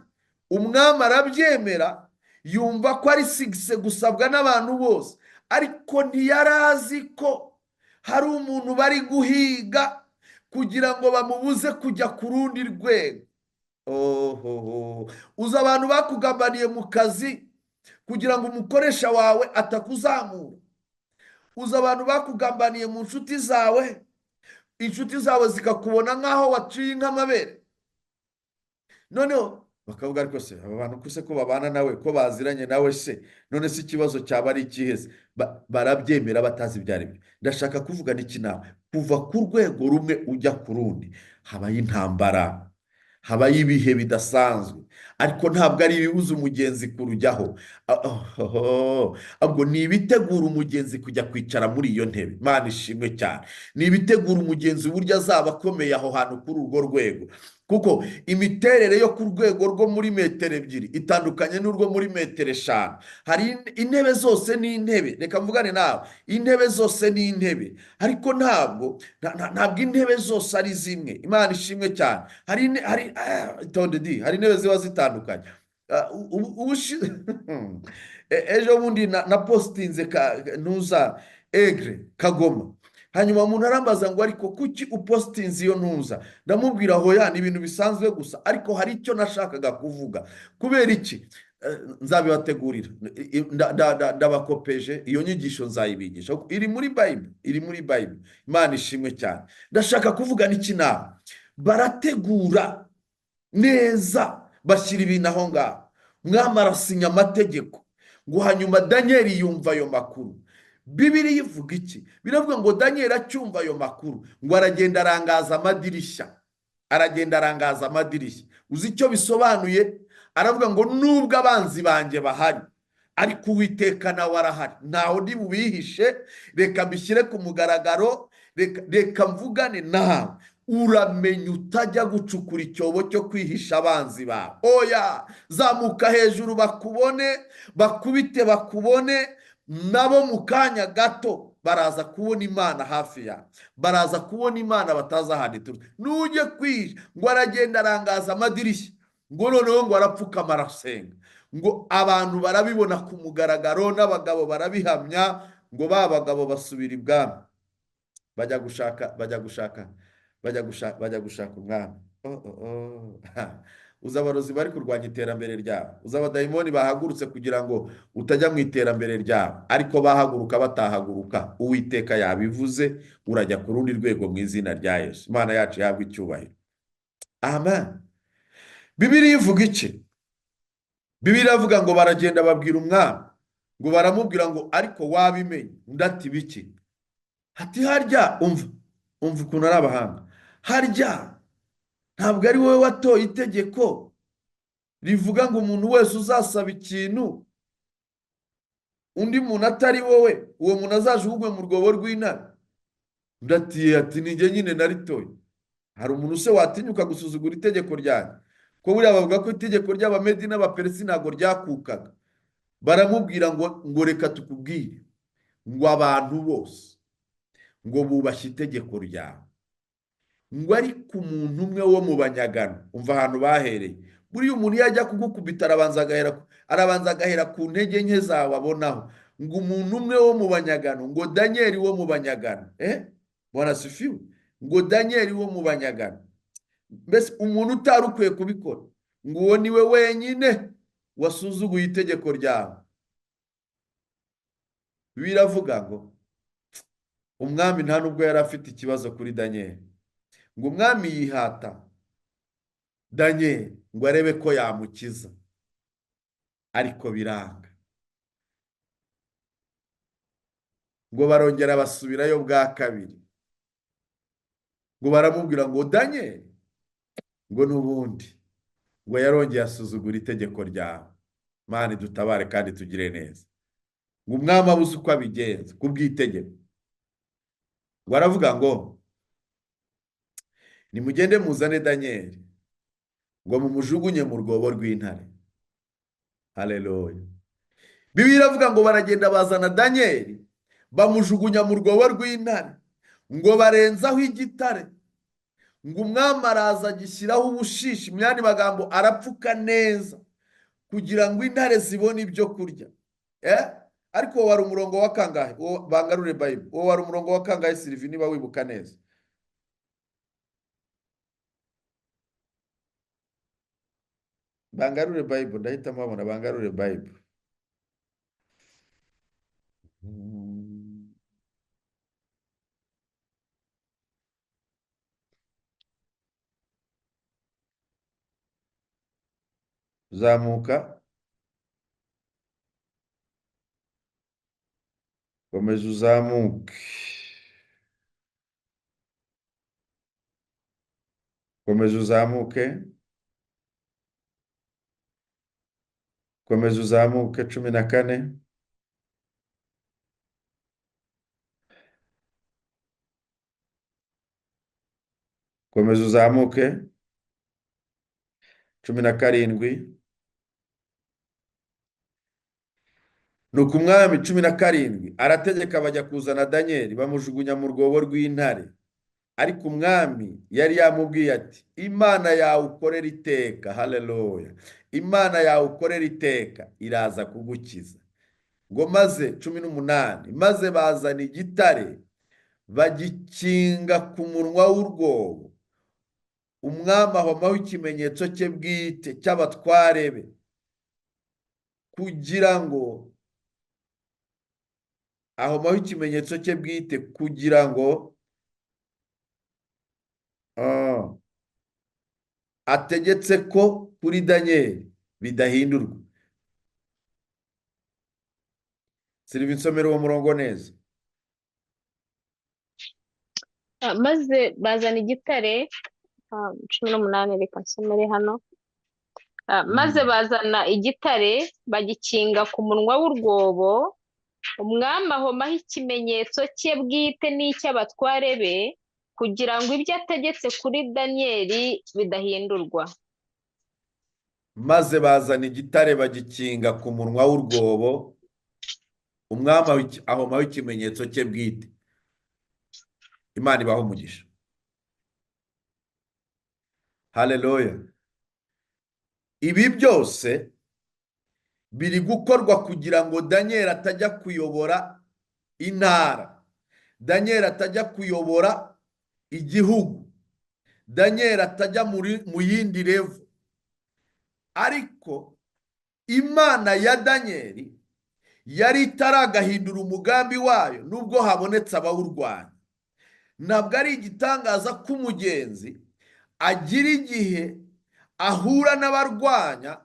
umwami arabyemera, yumva ko ari sigise gusabwa n'abantu bose, ariko ntiyari azi ko hari umuntu bari guhiga kugira ngo bamubuze kujya ku rundi rwego. Ohoho, uzi abantu bakugambaniye mu kazi kugira ngo umukoresha wawe atakuzamura? Uzi abantu bakugambaniye mu nshuti zawe, inshuti zawe zikakubona nk'aho waciye nk'amabere? Noneho Bakavuga ariko se aba bantu ko se ko babana nawe, ko baziranye nawe se, none se ikibazo cyaba ari ikihe se? Barabyemera batazi ibyo ari byo. Ndashaka kuvuga n'iki nawe, kuva ku rwego rumwe ujya ku rundi habayo intambara, habayo ibihe bidasanzwe, ariko ntabwo ari ibibuza umugenzi kurujyaho, ahubwo ni ibitegura umugenzi kujya kwicara muri iyo ntebe. Imana ishimwe cyane. Ni ibitegura umugenzi uburyo azaba akomeye aho hantu kuri urwo rwego, kuko imiterere yo ku rwego rwo muri metero 2 itandukanye n'urwo muri metero 5. Hari intebe zose ni intebe, reka mvugane nawe, intebe zose ni intebe, ariko ntabwo intebe zose ari zimwe. Imana ishimwe cyane. Hari hari intebe ziba zitandukanye. Ejo bundi na postinze ntuza Egre Kagoma, hanyuma umuntu arambaza ngo ariko kuki upostinze iyo ntuza? Ndamubwira hoya ni ibintu bisanzwe gusa, ariko hari icyo nashakaga kuvuga. Kubera iki? Nzabibategurira, ndabakopeje iyo nyigisho, nzayibigisha, iri muri Bible, iri muri Bible. Imana ishimwe cyane. Ndashaka kuvuga n'iki nawe, barategura neza, bashyira ibintu aho ngaho, mwami arasinya amategeko, ngo hanyuma Daniel yumva ayo makuru. Bibiliya ivuga iki? Biravuga ngo Daniel acyumva ayo makuru, ngo aragenda arangaza amadirishya, aragenda arangaza amadirishya. Uzi icyo bisobanuye? Aravuga ngo nubwo abanzi banjye bahari, ariko Uwiteka nawe arahari, ntawe ndi bubihishe, reka mbishyire ku mugaragaro, reka mvugane nawe. Uramenya utajya gucukura icyobo cyo kwihisha abanzi bawe. Oya, zamuka hejuru bakubone, bakubite bakubone, nabo mu kanya gato baraza kubona Imana hafi yawe, baraza kubona Imana batazi ahantu iturutse. Nujye kwihisha, ngo aragenda arangaza amadirishya, ngo noneho ngo arapfukama arasenga, ngo abantu barabibona ku mugaragaro, n'abagabo barabihamya, ngo ba bagabo basubira ibwami, bajya gushaka, bajya gushaka, bajya gushaka, bajya gushaka umwami. Uzi abarozi bari kurwanya iterambere ryabo, uzi abadayimoni bahagurutse kugira ngo utajya mu iterambere ryabo, ariko bahaguruka batahaguruka, Uwiteka yabivuze, urajya ku rundi rwego mu izina rya Yesu. Imana yacu ihabwe icyubahiro. Amen. Bibiliya ivuga iki? Bibiliya iravuga ngo baragenda babwira umwami, ngo baramubwira ngo ariko wabimenye? Undi ati biki? Ati harya, umva ukuntu ari abahanga, harya ntabwo ari wowe watoye itegeko rivuga ngo umuntu wese uzasaba ikintu undi muntu atari wowe, uwo muntu azajugunywe mu rwobo rw'intare? Undi ati ati ni njye nyine naritoye. Hari umuntu se watinyuka gusuzugura itegeko ryanjye? Ko buriya bavuga ko itegeko ry'Abamedi n'Abaperesi ntabwo ryakukaga. Baramubwira ngo reka tukubwire, ngo abantu bose ngo bubashye itegeko ryawe, ngo ariko umuntu umwe wo mu banyagano, umva ahantu bahereye. Buriya umuntu iyo ajya kugukubita arabanza agahera ku ntege nke zawe abonaho. Ngo umuntu umwe wo mu banyagano, ngo Daniel wo mu banyagano, Bwana asifiwe, ngo Daniel wo mu banyagano, mbese umuntu utari ukwiye kubikora, ngo uwo niwe wenyine wasuzuguye itegeko ryawe. Biravuga ngo umwami nta nubwo yari afite ikibazo kuri Daniel, ngo umwami yihata Daniel ngo arebe ko yamukiza, ariko biranga. Ngo barongera basubirayo bwa kabiri, ngo baramubwira ngo Daniel, ngo n'ubundi ngo yarongeye asuzugura itegeko ryawe. Mana dutabare kandi tugire neza. Ngo umwami abuze uko abigenza kubw'itegeko, ngo aravuga ngo nimugende muzane Daniel, ngo mumujugunye mu rwobo rw'intare. Haleluya. Bibiliya iravuga ngo baragenda bazana Daniel, bamujugunya mu rwobo rw'intare, ngo barenzaho igitare, ngo umwami araza agishyiraho ubushishi, mu yandi magambo arapfuka neza kugira ngo intare zibone ibyo kurya. Ariko wari umurongo wa kangahe? Bangarure Bible. Uwo wari umurongo wa kangahe Sylvie, niba wibuka neza? Bangarure Bible, ndahita mpabona. Bangarure Bible. Zamuka, komeza uzamuke, komeza uzamuke, komeza uzamuke. 14. Komeza uzamuke. 17. Nuko umwami 17 arategeka bajya kuzana Danieli, bamujugunya mu rwobo rw'intare. Ariko umwami yari yamubwiye ati: Imana yawe ukorera iteka, haleluya, Imana yawe ukorera iteka iraza kugukiza. Ngo maze 18, maze bazana igitare bagikinga ku munwa w'urwobo, umwami ahomaho ikimenyetso cye bwite cy'abatware be, kugira ngo ahomaho ikimenyetso cye bwite, kugira ngo ategetse ko kuri Danieli bidahindurwa. Sylvie, nsomera uwo murongo neza. Maze bazana igitare, 18, reka nsomere hano. Maze bazana igitare bagikinga ku munwa w'urwobo, umwami ahomaho ikimenyetso cye bwite n'icy'abatware be, kugira ngo ibyo ategetse kuri Danieli bidahindurwa. Maze bazana igitare bagikinga ku munwa w'urwobo, umwami ahomaho ikimenyetso cye bwite. Imana ibahe umugisha. Haleluya. Ibi byose biri gukorwa kugira ngo Daniel atajya kuyobora intara, Daniel atajya kuyobora igihugu, Daniel atajya mu yindi level. Ariko Imana ya Daniel yari itaragahindura umugambi wayo, nubwo habonetse abawurwanya. Ntabwo ari igitangaza ko umugenzi agira igihe ahura n'abarwanya,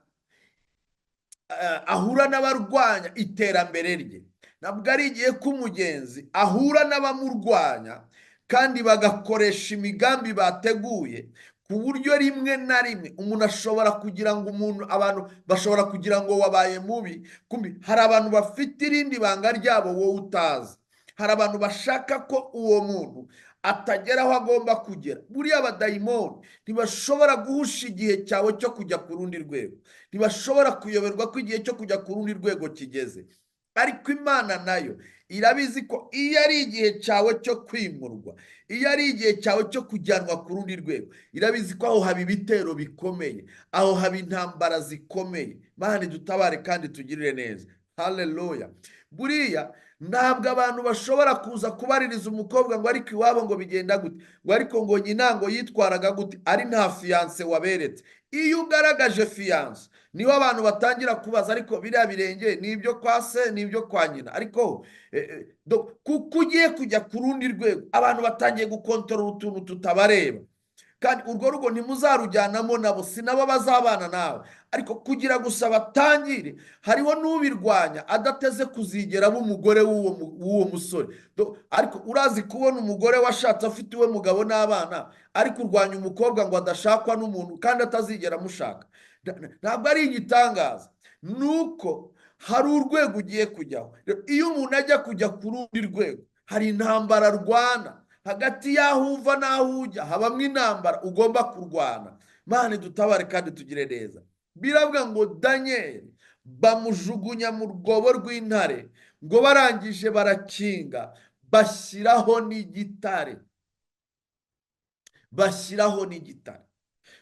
ahura n'abarwanya iterambere rye. Ntabwo ari igihe ko umugenzi ahura n'abamurwanya kandi bagakoresha imigambi bateguye, ku buryo rimwe na rimwe umuntu ashobora kugira ngo umuntu, abantu bashobora kugira ngo wabaye mubi, kumbi hari abantu bafite irindi banga ryabo wowe utazi. Hari abantu bashaka ko uwo muntu atagera aho agomba kugera. Buriya abadayimoni ntibashobora guhusha igihe cyawe cyo kujya ku rundi rwego, ntibashobora kuyoberwa ko igihe cyo kujya ku rundi rwego kigeze. Ariko Imana nayo irabizi ko iyo ari igihe cyawe cyo kwimurwa, iyo ari igihe cyawe cyo kujyanwa ku rundi rwego, irabizi ko aho haba ibitero bikomeye, aho haba intambara zikomeye. Mana dutabare kandi tugirire neza. Haleluya. Buriya ntabwo abantu bashobora kuza kubaririza umukobwa ngo ariko iwabo ngo bigenda gute, ngo ariko ngo nyina ngo yitwaraga gute, ari nta fiyanse waberetse. Iyo ugaragaje fiyanse niho abantu batangira kubaza, ariko biriya birenge ni ibyo kwa se, ni ibyo kwa nyina. Ariko kuko ugiye kujya ku rundi rwego, abantu batangiye gukontorora utuntu tutabareba. Kandi urwo rugo ntimuzarujyanamo nabo, si nabo bazabana nawe. Ariko kugira gusa batangire, hariho n'ubirwanya adateze kuzigera aba umugore w'uwo musore. Ariko urazi kubona umugore washatse afite uwe mugabo n'abana, ariko urwanya umukobwa ngo adashakwa n'umuntu kandi atazigera amushaka. Ntabwo ari igitangaza, nuko hari urwego ugiye kujyaho. Iyo umuntu ajya kujya ku rundi rwego, hari intambara arwana hagati y'aho uva n'aho ujya, habamo intambara ugomba kurwana. Mana dutabare kandi tugire neza. Biravuga ngo Daniel bamujugunya mu rwobo rw'intare, ngo barangije barakinga, bashyiraho n'igitare, bashyiraho n'igitare.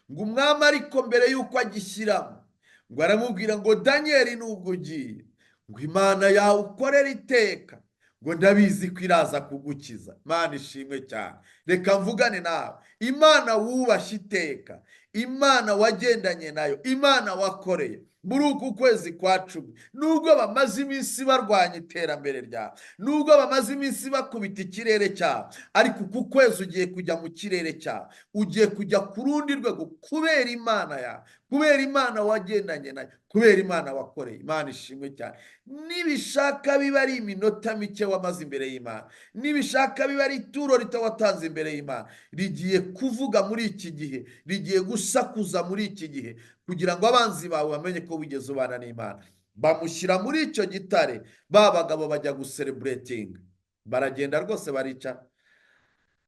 Ngo umwami ariko mbere y'uko agishyiramo, ngo aramubwira ngo Daniel nubwo ugiye, ngo Imana yawe ukorera iteka, ngo ndabizi ko iraza kugukiza. Imana ishimwe cyane. Reka mvugane nawe. Imana wubashye iteka, Imana wagendanye nayo, Imana wakoreye muri uku kwezi kwa 10, nubwo bamaze iminsi barwanya iterambere ryawe, nubwo bamaze iminsi bakubita ikirere cyawe, ariko uku kwezi ugiye kujya mu kirere cyawe, ugiye kujya ku rundi rwego kubera Imana yawe, Kubera Imana wagendanye nayo, kubera Imana wakoreye. Imana ishimwe cyane. Nibishaka biba ari iminota mike wamaze imbere y'Imana, nibishaka biba ari ituro rito watanze imbere y'Imana, rigiye kuvuga muri iki gihe, rigiye gusakuza muri iki gihe, kugira ngo abanzi bawe bamenye ko wigeze ubana n'Imana. Bamushyira muri icyo gitare, ba bagabo bajya gusereburetinga, baragenda rwose baricara.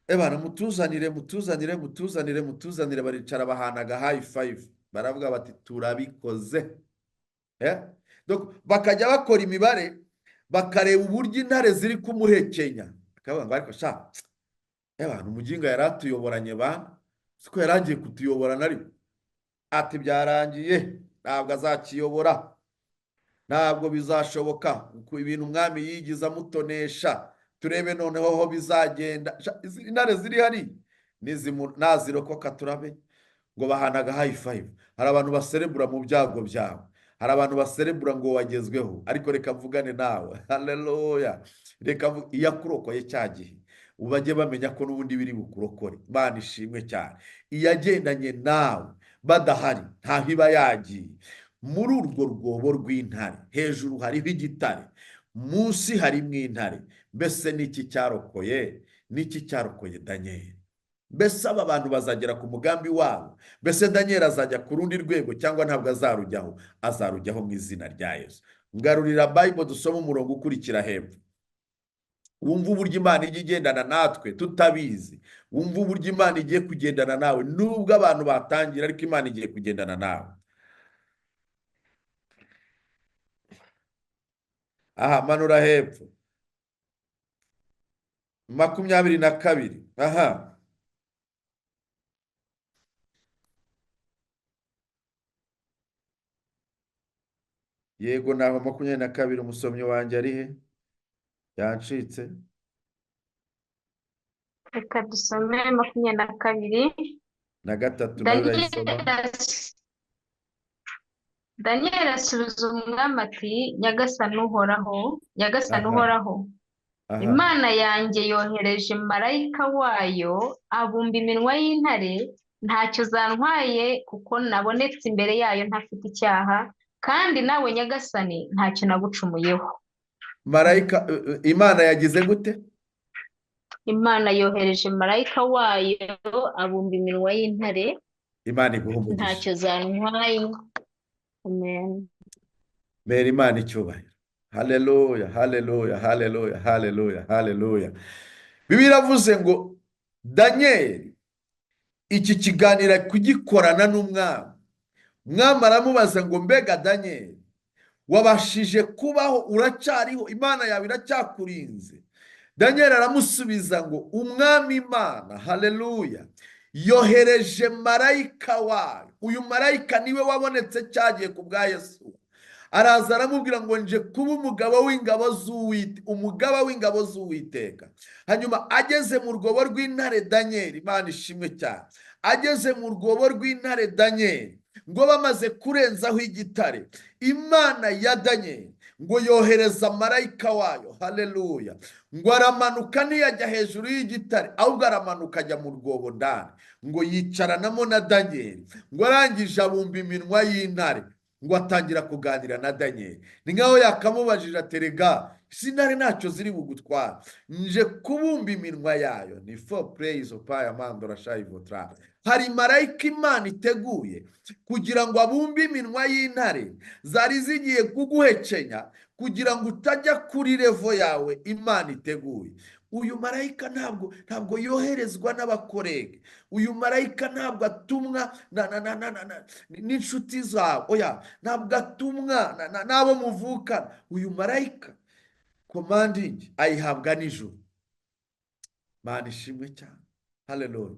Ebana mutuzanire, mutuzanire, mutuzanire, mutuzanire. Baricara bahanaga high five, baravuga bati turabikoze. Bakajya bakora imibare, bakareba uburyo intare ziri kumuhekenya, bakavuga ngo ariko sha ebana umuginga yari atuyoboranye bana, siko yari agiye kutuyobora na rimwe, ati byarangiye ntabwo azakiyobora, ntabwo bizashoboka, ibintu umwami yigize amutonesha, turebe noneho ho bizagenda. Intare ziri hari nazirokoka turabe. Ngo bahanaga high five. Hari abantu baserebura mu byago byawe, hari abantu baserebura ngo wagezweho, ariko reka mvugane nawe. Haleluya. Reka iyo akurokoye cya gihe ubajye bamenya ko n'ubundi biri bukurokore. Imana ishimwe cyane. Iyagendanye nawe badahari ntaho iba yagiye. Muri urwo rwobo rw'intare hejuru hariho igitare, munsi harimo intare. Mbese niki cyarokoye? Niki cyarokoye Daniel? Mbese aba bantu bazagera ku mugambi wabo? Mbese Daniel azajya ku rundi rwego cyangwa ntabwo azarujyaho? Azarujyaho mu izina rya Yesu. Ngarurira Bible dusome umurongo ukurikira hepfo. Wumva uburyo Imana ijya igendana natwe tutabizi. Wumva uburyo Imana igiye kugendana nawe nubwo abantu batangira, ariko Imana igiye kugendana nawe. Aha manura hepfo 22. Aha yego, naho 22. Umusomyi wanjye ari he? Yancitse. Reka dusome 22 na 3. Nawe. Daniel asubiza umwami ati Nyagasani uhoraho, Nyagasani uhoraho, Imana yanjye yohereje marayika wayo abumba iminwa y'intare, ntacyo zantwaye kuko nabonetse imbere yayo ntafite icyaha, kandi nawe Nyagasani ntacyo nagucumuyeho. Marayika Imana yagize gute? Imana yohereje marayika wayo abumba iminwa y'intare, Imana iguhe umugisha, ntacyo zantwaye. Amen. Mera Imana icyubahiro. Haleluya, haleluya, haleluya, haleluya, haleluya. Bibiliya iravuze ngo Daniel iki kiganiro kugikorana n'umwami. Umwami aramubaza ngo mbega Daniel, wabashije kubaho, uracyariho, Imana yawe iracyakurinze? Daniel aramusubiza ngo umwami Imana, haleluya, yohereje marayika wayo. Uyu marayika niwe wabonetse cyagiye ku bwa Yesu. Araza aramubwira ngo nje kuba umugabo w'ingabo z'Uwiteka, umugaba w'ingabo z'Uwiteka. Hanyuma ageze mu rwobo rw'intare Daniel, Imana ishimwe cyane, ageze mu rwobo rw'intare Daniel, ngo bamaze kurenzaho igitare, Imana ya Daniel ngo yohereza marayika wayo, haleluya, ngo aramanuka, ntiyajya hejuru y'igitare, ahubwo aramanuka ajya mu rwobo ndani, ngo yicaranamo na Daniel, ngo arangije abumba iminwa y'intare, ngo atangira kuganira na Daniel. Ni nkaho yakamubajije aterega sinari ntacyo ziri bugutwara, nje kubumba iminwa yayo. Ni for praise of mandora shayivotra. Hari marayika Imana iteguye kugira ngo abumbe iminwa y'intare zari zigiye kuguhekenya, kugira ngo utajya kuri revo yawe Imana iteguye. Uyu marayika ntabwo yoherezwa n'abakorege. Uyu marayika ntabwo atumwa n'inshuti zawe, oya, ntabwo atumwa n'abo muvukana. Uyu marayika commanding ayihabwa n'ijuru. Imana ishimwe cyane. Haleluya.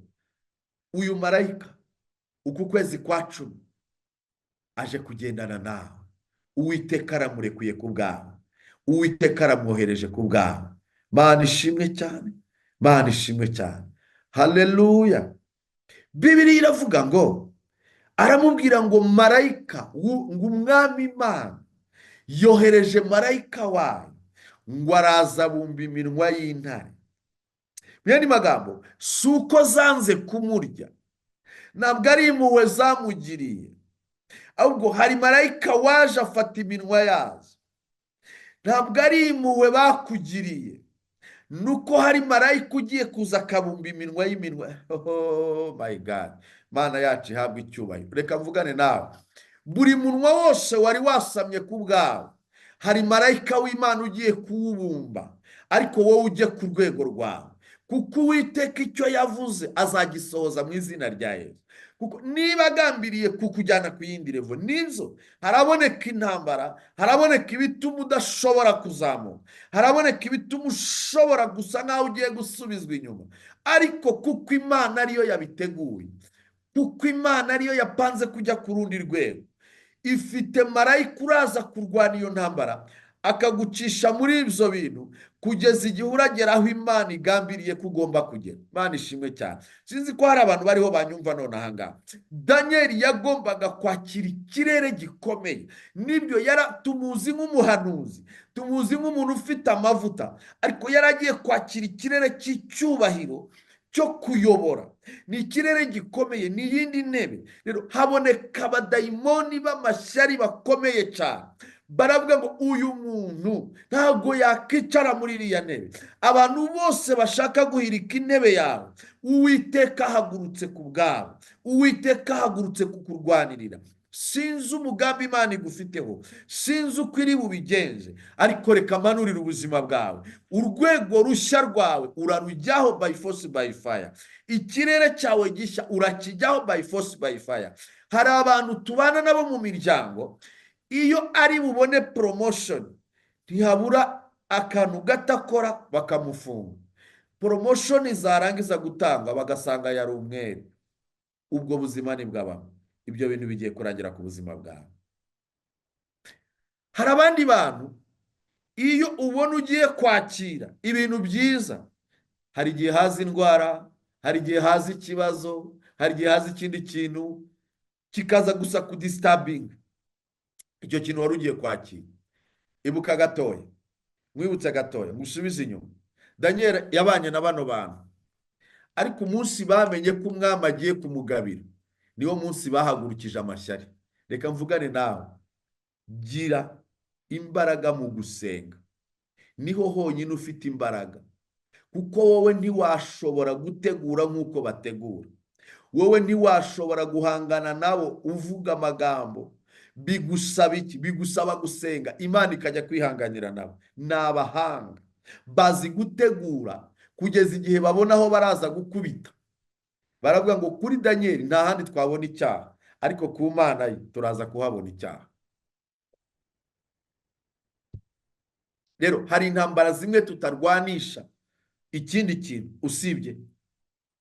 Uyu marayika uku kwezi kwa 10 aje kugendana nawe. Uwiteka aramurekuye ku bwawe, Uwiteka aramwohereje ku bwawe. Imana ishimwe cyane, Imana ishimwe cyane. Haleluya. Bibiliya iravuga ngo aramubwira ngo marayika, ngo umwami Imana yohereje marayika wayo, ngo araza abumba iminwa y'intare. Mu yandi magambo, si uko zanze kumurya, ntabwo ari impuhwe zamugiriye, Ahubwo hari marayika waje afata iminwa yazo. Ntabwo ari impuhwe bakugiriye, nuko hari marayika ugiye kuza akabumba iminwa y'iminwa. Oh my God, Mana yacu ihabwa icyubahiro. Reka mvugane nawe. Buri munwa wose wari wasamye ku bwawe, hari marayika w'Imana ugiye kuwubumba, ariko wowe ujye ku rwego rwawe, kuko Uwiteka icyo yavuze azagisohoza mu izina rya Yesu. Kuko niba agambiriye kukujyana ku yindi level, nibyo haraboneka intambara, haraboneka ibituma udashobora kuzamuka, haraboneka ibituma ushobora gusa nkaho ugiye gusubizwa inyuma, ariko kuko Imana ariyo yabiteguye, kuko Imana ariyo yapanze kujya ku rundi rwego, ifite marayika uraza kurwana iyo ntambara, akagucisha muri ibyo bintu kugeza igihe uragera aho Imana igambiriye ko ugomba kugera. Imana ishimwe cyane. Sinzi ko hari abantu bariho banyumva none aha ngaha. Daniel yagombaga kwakira ikirere gikomeye. Nibyo, tumuzi nk'umuhanuzi, tumuzi nk'umuntu ufite amavuta, ariko yaragiye kwakira ikirere cy'icyubahiro cyo kuyobora. Ni ikirere gikomeye, ni iyindi ntebe. Rero haboneka abadayimoni b'amashyari bakomeye cyane. Baravuga ngo uyu muntu ntabwo yakicara muri iriya ntebe. Abantu bose bashaka guhirika intebe yawe, Uwiteka ahagurutse ku bwabo, Uwiteka ahagurutse kukurwanirira. Sinzi umugambi Imana igufiteho, sinzi uko iri bubigenze, ariko reka manurire ubuzima bwawe. Urwego rushya rwawe urarujyaho by force by fire. Ikirere cyawe gishya urakijyaho by force by fire. Hari abantu tubana nabo mu miryango, iyo ari bubone promotion ntihabura akantu gatakora bakamufunga. Promotion zarangiza gutangwa bagasanga yari umwere. Ubwo buzima ni bw'abantu. Ibyo bintu bigiye kurangira ku buzima bwawe. Hari abandi bantu iyo ubona ugiye kwakira ibintu byiza, hari igihe haza indwara, hari igihe haza ikibazo, hari igihe haza ikindi kintu kikaza gusa kudisturbinga icyo kintu wari ugiye kwakira. Ibuka gatoya, mwibutse gatoya, ngusubize inyuma. Daniel yabanye na bano bantu, ariko umunsi bamenye ko umwami agiye kumugabira, niwo munsi bahagurukije amashyari. Reka mvugane nawe, gira imbaraga mu gusenga. Niho honyine ufite imbaraga, kuko wowe ntiwashobora gutegura nk'uko bategura. Wowe ntiwashobora guhangana nabo uvuga amagambo. Bigusaba iki? Bigusaba gusenga, Imana ikajya kwihanganira nabo. Ni abahanga, bazi gutegura kugeza igihe babona aho baraza gukubita. Baravuga ngo kuri Daniel nta handi twabona icyaha, ariko ku Mana ye turaza kuhabona icyaha. Rero hari intambara zimwe tutarwanisha ikindi kintu usibye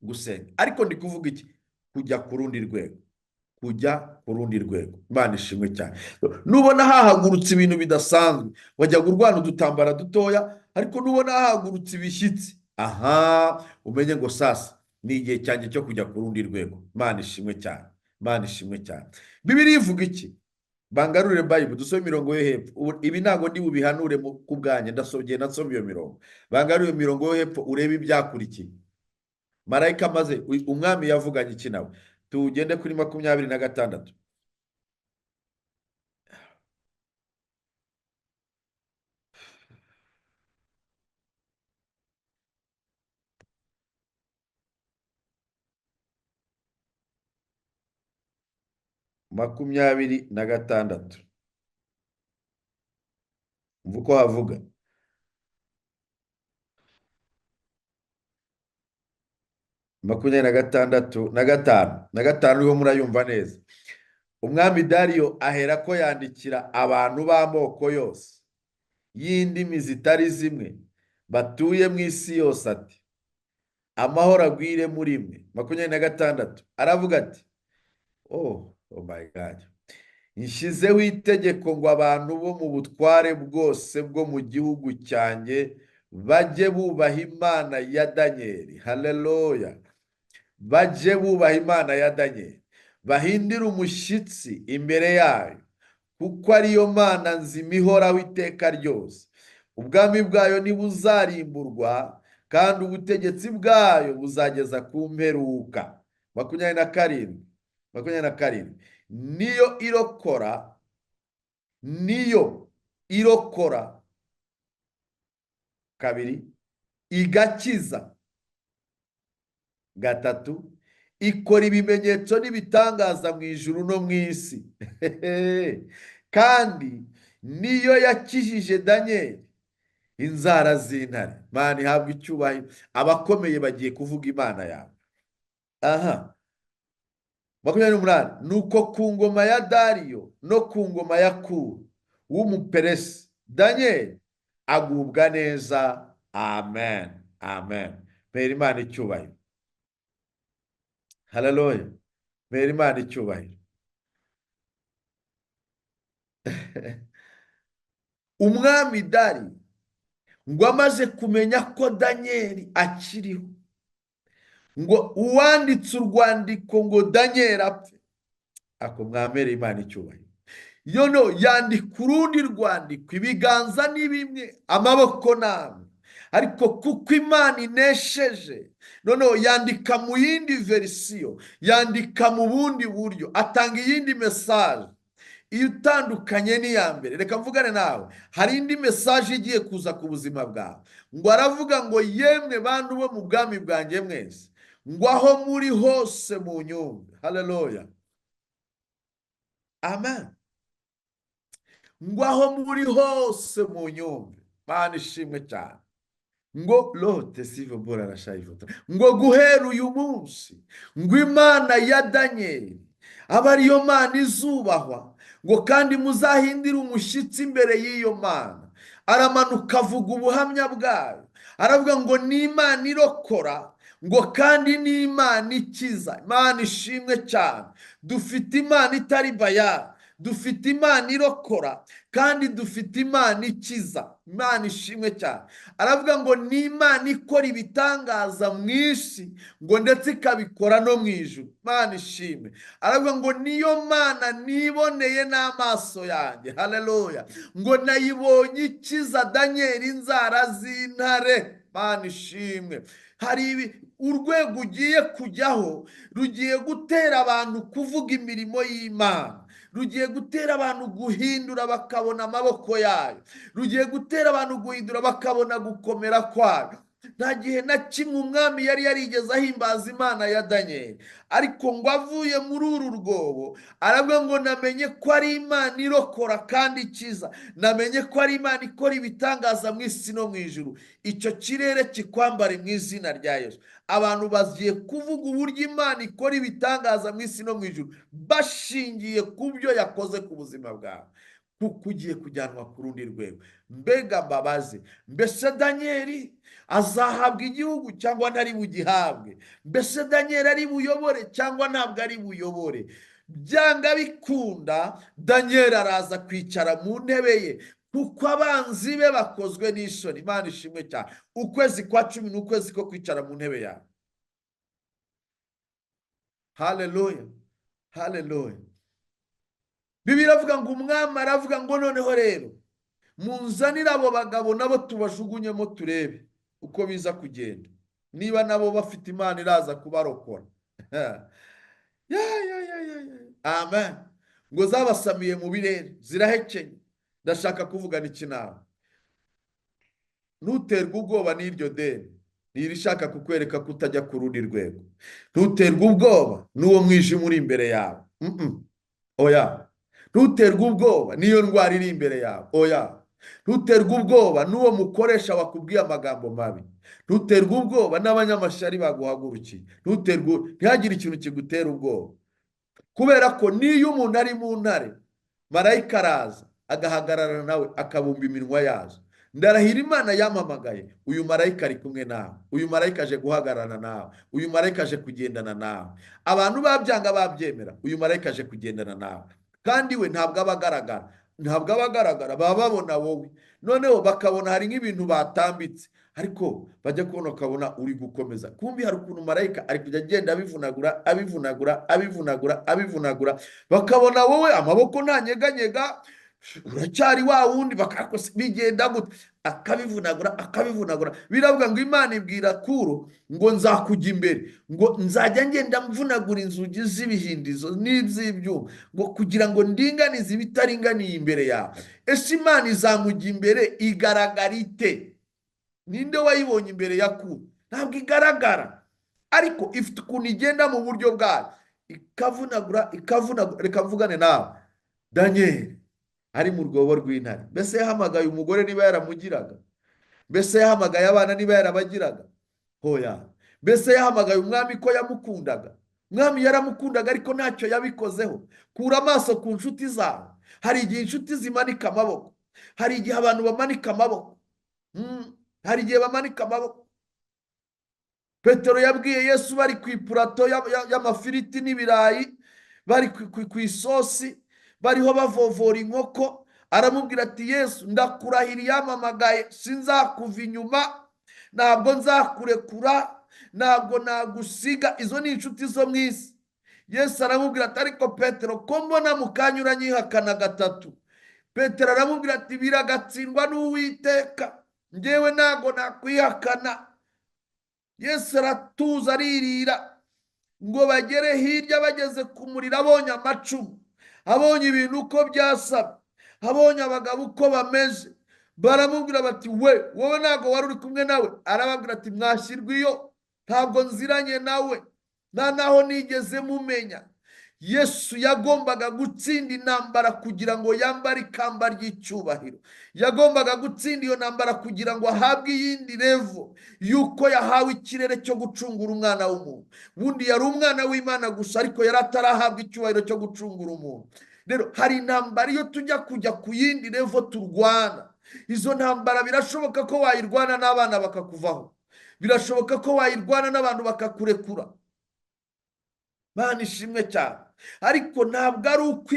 gusenga. Ariko ndi kuvuga iki? Kujya ku rundi rwego, kujya ku rundi rwego. Imana ishimwe cyane. Nubona hahagurutse ibintu bidasanzwe, wajya kurwana udutambara dutoya, ariko nubona hahagurutse ibishyitsi, aha umenye ngo sasa ni igihe cyanjye cyo kujya ku rundi rwego. Imana ishimwe cyane, Imana ishimwe cyane. Bibiliya ivuga iki? Bangarurire Bible, dusome imirongo yo hepfo. Ibi ntabwo ndi bubihanure ku bwanjye, ndasogeye nasomye iyo mirongo. Bangarurire imirongo yo hepfo urebe ibyakurikiye. Marayika amaze, umwami yavuganye iki nawe? Tugende kuri 26. 26. Umva uko havuga. 26 na 5 na 5, niho murayumva neza. Umwami Dariyo ahera ko yandikira abantu b'amoko yose y'indimi zitari zimwe batuye mu isi yose ati: amahoro agwire muri mwe. 26 aravuga ati: oh my God, nshyizeho itegeko ngo abantu bo mu butware bwose bwo mu gihugu cyanjye bajye bubaha Imana ya Daniel. Haleluya. Bajye bubaha Imana ya Daniel, bahindire umushyitsi imbere yayo, kuko ariyo Mana nzima ihoraho iteka ryose. Ubwami bwayo ntibuzarimburwa, kandi ubutegetsi bwayo buzageza ku mperuka. 27, 27. Niyo irokora, niyo irokora kabiri, igakiza gatatu, ikora ibimenyetso n'ibitangaza mu ijuru no mu isi, kandi niyo yakijije Daniyeli inzara z'intare. Imana ihabwa icyubahiro. Abakomeye bagiye kuvuga Imana yawe. Aha 28: nuko ku ngoma ya Dariyo no ku ngoma ya Kuro w'Umuperesi, Daniyeli agubwa neza. Amen, amen. Mpera Imana icyubahiro. Haleluya. Mpera Imana icyubahiro. Umwami Dariyo ngo amaze kumenya ko Daniyeli akiriho, ngo uwanditse urwandiko ngo Daniyeli apfe, ako mwamere Imana icyubahiro. Yono yandika urundi rwandiko, ibiganza ni bimwe, amaboko ni amwe, ariko kuko Imana inesheje, noneho yandika mu yindi verisiyo, yandika mu bundi buryo, atanga iyindi message iyo utandukanye n'iya mbere. Reka mvugane nawe, hari indi message igiye kuza ku buzima bwawe. Ngo aravuga ngo yemwe bantu bo mu bwami bwanjye mwese, ngo aho muri hose mu nyumve. Haleluya, amen. Ngo aho muri hose mu nyumve. Mana ishimwe cyane. Ngo lote sivo bora arashayivota, ngo guhera uyu munsi ngo Imana ya Daniyeli aba ariyo Mana izubahwa, ngo kandi muzahindire umushyitsi imbere y'iyo Mana. Aramanuka avuga ubuhamya bwayo, aravuga ngo ni Imana irokora, ngo kandi ni Imana ikiza. Imana ishimwe cyane. Dufite Imana itari bayari, dufite Imana irokora, kandi dufite Imana ikiza. Imana ishimwe cyane. Aravuga ngo ni Imana ikora ibitangaza mu isi, ngo ndetse ikabikora no mu ijuru. Imana ishimwe. Aravuga ngo niyo Mana niboneye n'amaso yanjye. Haleluya. Ngo nayibonye ikiza Daniyeli inzara z'intare. Imana ishimwe. Hari urwego ugiye kujyaho rugiye gutera abantu kuvuga imirimo y'Imana, rugiye gutera abantu guhindura bakabona amaboko yayo, rugiye gutera abantu guhindura bakabona gukomera kwayo. Nta gihe na kimwe umwami yari yarigeze ahimbaza Imana ya Daniyeli, ariko ngo avuye muri uru rwobo aravuga ngo namenye ko ari Imana irokora kandi ikiza, namenye ko ari Imana ikora ibitangaza mu isi no mu ijuru. Icyo kirere kikwambare mu izina rya Yesu. Abantu bagiye kuvuga uburyo Imana ikora ibitangaza mu isi no mu ijuru bashingiye ku byo yakoze ku buzima bwawe, kuko ugiye kujyanwa ku rundi rwego. Mbega mbabaze, mbese Daniyeli azahabwa igihugu cyangwa ntari bugihabwe? Mbese Daniyeli ari buyobore cyangwa ntabwo ari buyobore? Byanga bikunda Daniyeli araza kwicara mu ntebe ye, kuko abanzi be bakozwe n'isoni. Imana ishimwe cyane. Ukwezi kwa 10 ni ukwezi ko kwicara mu ntebe yawe. Haleluya, haleluya. Bibiliya iravuga ngo umwami aravuga ngo noneho rero munzanire abo bagabo nabo tubajugunyemo turebe uko biza kugenda, niba nabo bafite Imana iraza kubarokora. Amen. Ngo zabasamiye mu birere zirahekenye. Ndashaka kuvugana iki nawe? Ntuterwe ubwoba n'iryo deni, ntirishaka kukwereka ko utajya ku rundi rwego. Ntuterwe ubwoba n'uwo mwijima uri imbere yawe. Oya. Ntuterwe ubwoba n'iyo ndwara iri imbere yawe. Oya. Ntuterwe ubwoba n'uwo mukoresha wakubwiye amagambo mabi. Ntuterwe ubwoba n'abanyamashyari baguhagurukiye. Ntuterwe, ntihagire ikintu kigutera ubwoba, kubera ko niyo umuntu ari mu ntare, marayika araza agahagarara nawe akabumba iminwa yazo. Ndarahira Imana yampamagaye, uyu marayika ari kumwe nawe, uyu marayika aje guhagararana nawe, uyu marayika aje kugendana nawe. Abantu babyanga babyemera, uyu marayika aje kugendana nawe. Kandi we ntabwo aba agaragara, ntabwo aba agaragara, baba babona wowe. Noneho bakabona hari nk'ibintu batambitse, ariko bajya kubona ukabona uri gukomeza. Kumbi hari ukuntu marayika ari kujya agenda abivunagura, abivunagura, abivunagura, abivunagura, bakabona wowe amaboko ntanyeganyega, Uracyari wa wundi, bakakose bigenda gute? Akabivunagura, akabivunagura. Biravuga ngo Imana ibwira Kuro ngo nzakujya imbere, ngo nzajya ngenda mvunagura inzugi z'ibihindizo n'iz'ibyuma, ngo kugira ngo ndinganize ibitaringaniye imbere yawe. Ese Imana izamujya imbere igaragara ite? Ninde wayibonye imbere ya Kuro? Ntabwo igaragara, ariko ifite ukuntu igenda mu buryo bwayo, ikavunagura, ikavunagura. Reka mvugane nawe. Daniel ari mu rwobo rw'intare. Mbese yahamagaye umugore niba yaramugiraga? Mbese yahamagaye abana niba yarabagiraga? Hoya. Mbese yahamagaye umwami ko yamukundaga? Umwami yaramukundaga, ariko ntacyo yabikozeho. Kura amaso ku nshuti zawe. Hari igihe inshuti zimanika amaboko, hari igihe abantu bamanika amaboko. Hari igihe bamanika amaboko. Petero yabwiye Yesu bari ku ipurato y'amafiriti n'ibirayi, bari ku isosi, bariho bavovora inkoko. Aramubwira ati: "Yesu, ndakurahira yampamagaye, sinzakuva inyuma, ntabwo nzakurekura, ntabwo nagusiga." Izo ni inshuti zo mu isi. Yesu aramubwira ati: "Ariko Petero, ko mbona mu kanya uranyihakana gatatu?" Petero aramubwira ati: "Biragatsindwa n'Uwiteka, ngewe ntabwo nakwihakana." Yesu aratuza, aririra. Ngo bagere hirya, bageze ku muriro, abonye amacumu, abonye ibintu uko byasabye, abonye abagabo uko bameze, baramubwira bati: "We, wowe ntabwo wari uri kumwe nawe?" Arababwira ati: "Mwashyirwa iyo, ntabwo nziranye nawe, nta naho nigeze mumenya." Yesu yagombaga gutsinda intambara kugira ngo yambare ikamba ry'icyubahiro. Yagombaga gutsinda iyo ntambara kugira ngo ahabwe iyindi level y'uko yahawe ikirere cyo gucungura umwana w'umuntu. Ubundi yari umwana w'Imana gusa, ariko yari atarahabwa icyubahiro cyo gucungura umuntu. Rero hari intambara iyo tujya kujya ku yindi level turwana. Izo ntambara birashoboka ko wayirwana n'abana bakakuvaho, birashoboka ko wayirwana n'abantu bakakurekura. Mana ishimwe cyane. Ariko ntabwo ari uko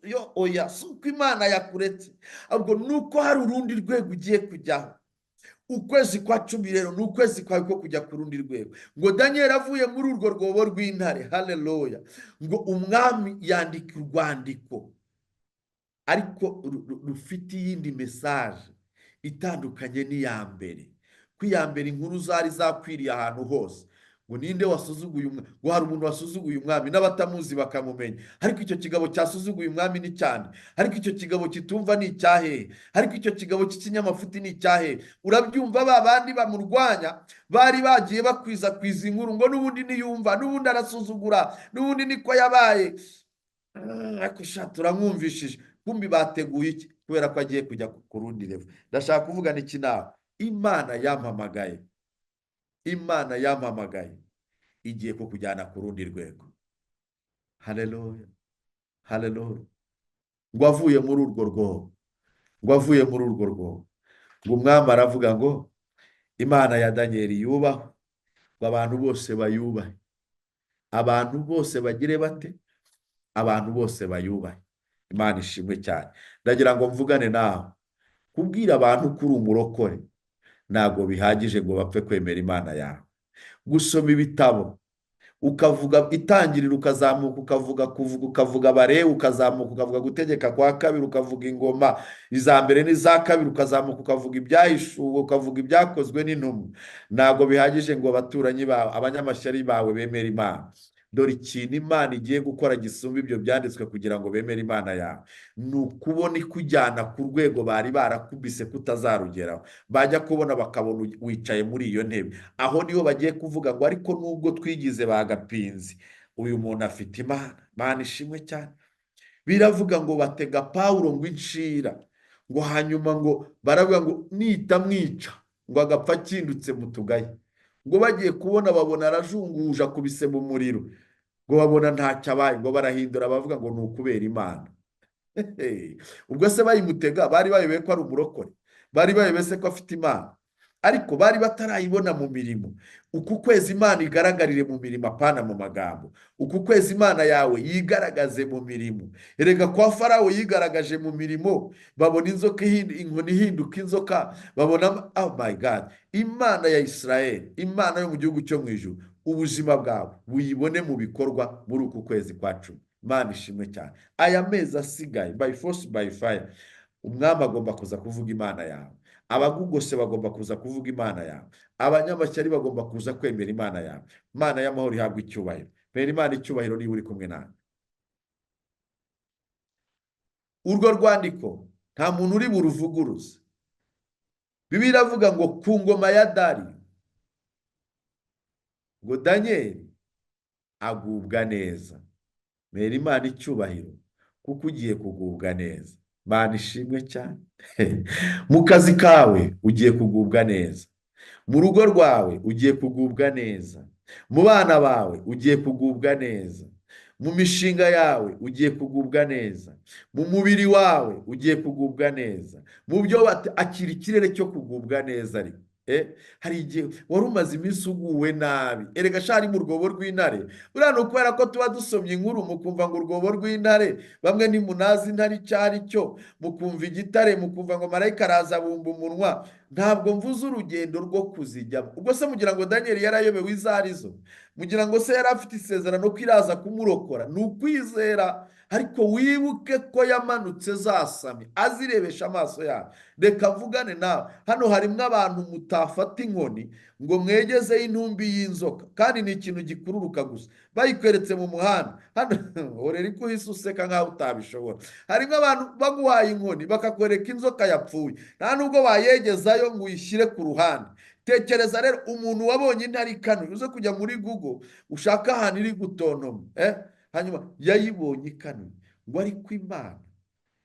yo oya, si uko Imana yakuretse, ahubwo ni uko hari urundi rwego ugiye kujyaho. Ukwezi kwa 10 rero ni ukwezi kwawe ko kujya ku rundi rwego. Ngo Daniel avuye muri urwo rwobo rw'intare, haleluya, ngo umwami yandika urwandiko, ariko rufite iyindi message itandukanye n'iya mbere. Ko iya mbere inkuru zari zakwiriye ahantu hose, ngo ninde wasuzuguye umwami, ngo hari umuntu wasuzuguye umwami n'abatamuzi bakamumenya. Ariko icyo kigabo cyasuzuguye umwami ni cyane, ariko icyo kigabo kitumva ni icyahehe, ariko icyo kigabo cy'ikinyamafuti ni icyahehe? Urabyumva, ba bandi bamurwanya bari bagiye bakwiza kwiza inkuru ngo n'ubundi niyumva, n'ubundi arasuzugura, n'ubundi niko yabaye. Ariko sha, turamwumvishije. Kumbi bateguye iki? Kubera ko agiye kujya ku rundi level. Ndashaka kuvugana iki nawe? Imana yampamagaye, Imana yampamagaye igiye kukujyana ku rundi rwego. Haleluya, haleluya. Ngo avuye muri urwo rwobo, ngo avuye muri urwo rwobo, ngo umwami aravuga ngo Imana ya Daniyeli yubahwe, ngo abantu bose bayubahe. Abantu bose bagire bate? Abantu bose bayubahe. Imana ishimwe cyane. Ndagira ngo mvugane nawe. Kubwira abantu ko uri umurokore ntabwo bihagije ngo bapfe kwemera Imana yawe. Gusoma ibitabo, ukavuga Itangiriro, ukazamuka ukavuga Kuvuga, ukavuga Abalewi, ukazamuka ukavuga Gutegeka kwa Kabiri, ukavuga Ingoma iza Mbere n'iza Kabiri, ukazamuka ukavuga Ibyahishuwe, ukavuga Ibyakozwe n'Intumwa, ntabwo bihagije ngo abaturanyi bawe, abanyamashyari bawe bemere Imana. Dore ikintu Imana igiye gukora gisumba ibyo byanditswe kugira ngo bemere Imana yawe, ni ukubona ikujyana ku rwego bari barakubise kutazarugeraho. Bajya kubona bakabona wicaye muri iyo ntebe. Aho niho bagiye kuvuga ngo: "Ariko nubwo twigize ba gapinzi, uyu muntu afite Imana." Imana ishimwe cyane. Biravuga ngo batega Pawulo ngo inshira, ngo hanyuma ngo baravuga ngo nitamwica ngo agapfa akindutse mu tugaye. Ngo bagiye kubona babona arajunguje, akubise mu muriro, ngo babona ntacyo abaye. Ngo barahindura, bavuga ngo ni ukubera Imana. Ubwo se bayimutega bari bayobewe ko ari umurokore? Bari bayobewe se ko afite Imana? Ariko bari batarayibona mu mirimo. Uku kwezi Imana igaragarire mu mirimo, apana mu magambo. Uku kwezi Imana yawe yigaragaze mu mirimo. Erega kwa Farawo yigaragaje mu mirimo, babona inzoka, inkoni ihinduka inzoka, babona, oh my God. Imana ya Israel, Imana yo mu gihugu cyo mu ijuru, ubuzima bwawe buyibone mu bikorwa muri uku kwezi kwa 10. Imana ishimwe cyane. Aya mezi asigaye by force by fire, umwami agomba kuza kuvuga Imana yawe, abagugose bagomba kuza kuvuga Imana yawe, abanyamashyari bagomba kuza kwemera Imana yawe. Imana y'amahoro ihabwa icyubahiro. Mpera Imana icyubahiro niba uri kumwe nawe. Urwo rwandiko nta muntu uri buruvuguruze. Bibiliya iravuga ngo ku ngoma ya Dariyo, ngo Daniyeli agubwa neza. Mpera Imana icyubahiro kuko ugiye kugubwa neza. Imana ishimwe cyane. Mu kazi kawe ugiye kugubwa neza, mu rugo rwawe ugiye kugubwa neza, mu bana bawe ugiye kugubwa neza, mu mishinga yawe ugiye kugubwa neza, mu mubiri wawe ugiye kugubwa neza, mu byo akira ikirere cyo kugubwa neza. Ariko hari igihe wari umaze iminsi uguwe nabi, erega sha ari mu rwobo rw'intare. Buriya ni ukubera ko tuba dusomye inkuru mukumva ngo urwobo rw'intare, bamwe ntimunazi intare icyo ari cyo, mukumva igitare, mukumva ngo marayika araza abumba umunwa. Ntabwo mvuze urugendo rwo kuzijyamo. Ubwo se mugira ngo Daniel yarayobewe izo arizo? Mugira ngo se yari afite isezerano ko iraza kumurokora? Ni ukwizera. Ariko wibuke ko yamanutse zasamye azirebesha amaso yawe. Reka mvugane nawe, hano harimo abantu mutafata inkoni ngo mwegezeho intumbi y'inzoka, kandi ni ikintu gikururuka gusa, bayikweretse mu muhanda hano orera ko uhise useka nkaho utabishobora. Harimo abantu baguhaye inkoni bakakwereka inzoka yapfuye, nta nubwo wayegezayo ngo uyishyire ku ruhande. Tekereza rero umuntu wabonye intare ikanuye, uze kujya muri Google ushaka ahantu iri gutontoma, hanyuma yayibonye ikanuye, ngo ariko Imana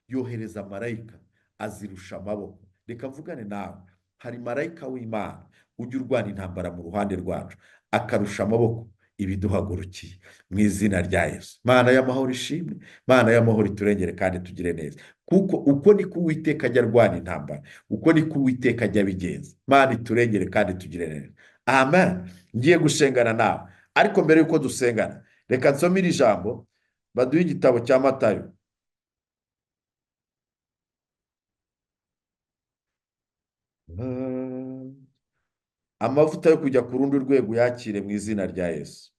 yohereza marayika azirusha amaboko. Reka mvugane nawe, hari marayika w'Imana ujya urwana intambara mu ruhande rwacu, akarusha amaboko ibiduhagurukiye mu izina rya Yesu. Mana y'amahoro ishimwe, Mana y'amahoro iturengere kandi tugire neza, kuko uko niko Uwiteka ajya arwana intambara, uko niko Uwiteka ajya abigenza. Mana iturengere kandi tugire neza. Amen. Ngiye gusengana nawe, ariko mbere y'uko dusengana reka nsome iri jambo baduhe igitabo cya Matayo. Amavuta yo kujya ku rundi rwego yakire mu izina rya Yesu.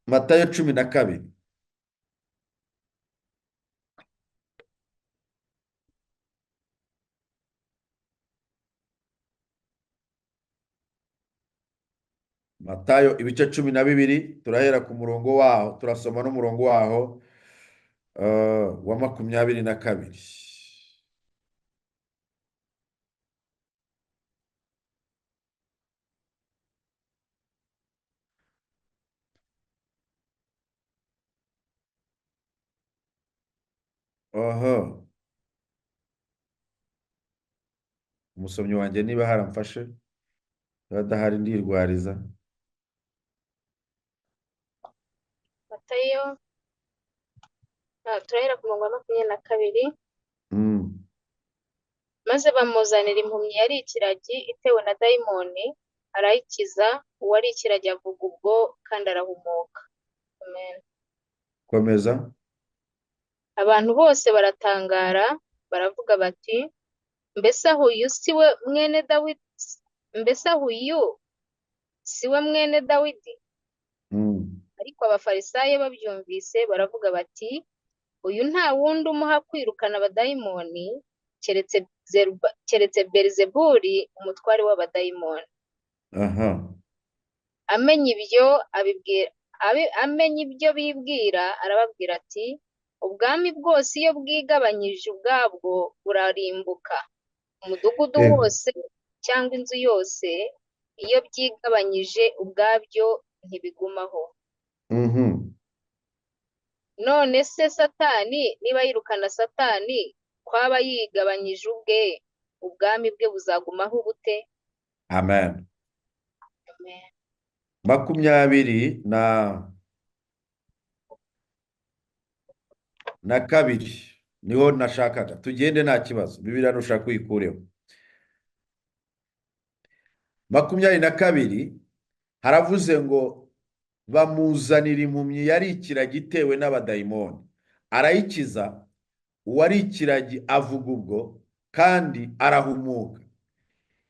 Matayo 12. Matayo ibice 12, turahera ku murongo waho, turasoma n'umurongo waho wa 22. Aha, umusomyi wanjye niba haramfashe, badahari ndirwariza. Matayo turahera ku murongo wa 22. Maze bamuzanira impumyi yari ikiragi itewe na dayimoni, arayikiza, uwari ikiragi avuga ubwo kandi arahumuka. Amen. Komeza. Abantu bose baratangara baravuga bati, mbese aho uyu si we mwene Dawidi? Mbese aho uyu si we mwene Dawidi? Ariko abafarisayo babyumvise baravuga bati, uyu nta wundi umuha kwirukana abadayimoni keretse Belizebuli umutware w'abadayimoni. Aha. Amenye ibyo bibwira, arababwira ati, ubwami bwose iyo bwigabanyije ubwabwo burarimbuka, umudugudu wose cyangwa inzu yose iyo byigabanyije ubwabyo ntibigumaho. None se Satani niba yirukana Satani, kwaba yigabanyije ubwe, ubwami bwe buzagumaho bute? Amen. 22 niho nashakaga tugende, nta kibazo, Bibiliya nushaka uyikureho. 22 haravuze ngo bamuzanira impumyi yari ikiragi itewe n'abadayimoni, arayikiza, uwari ikiragi avuga ubwo kandi arahumuka.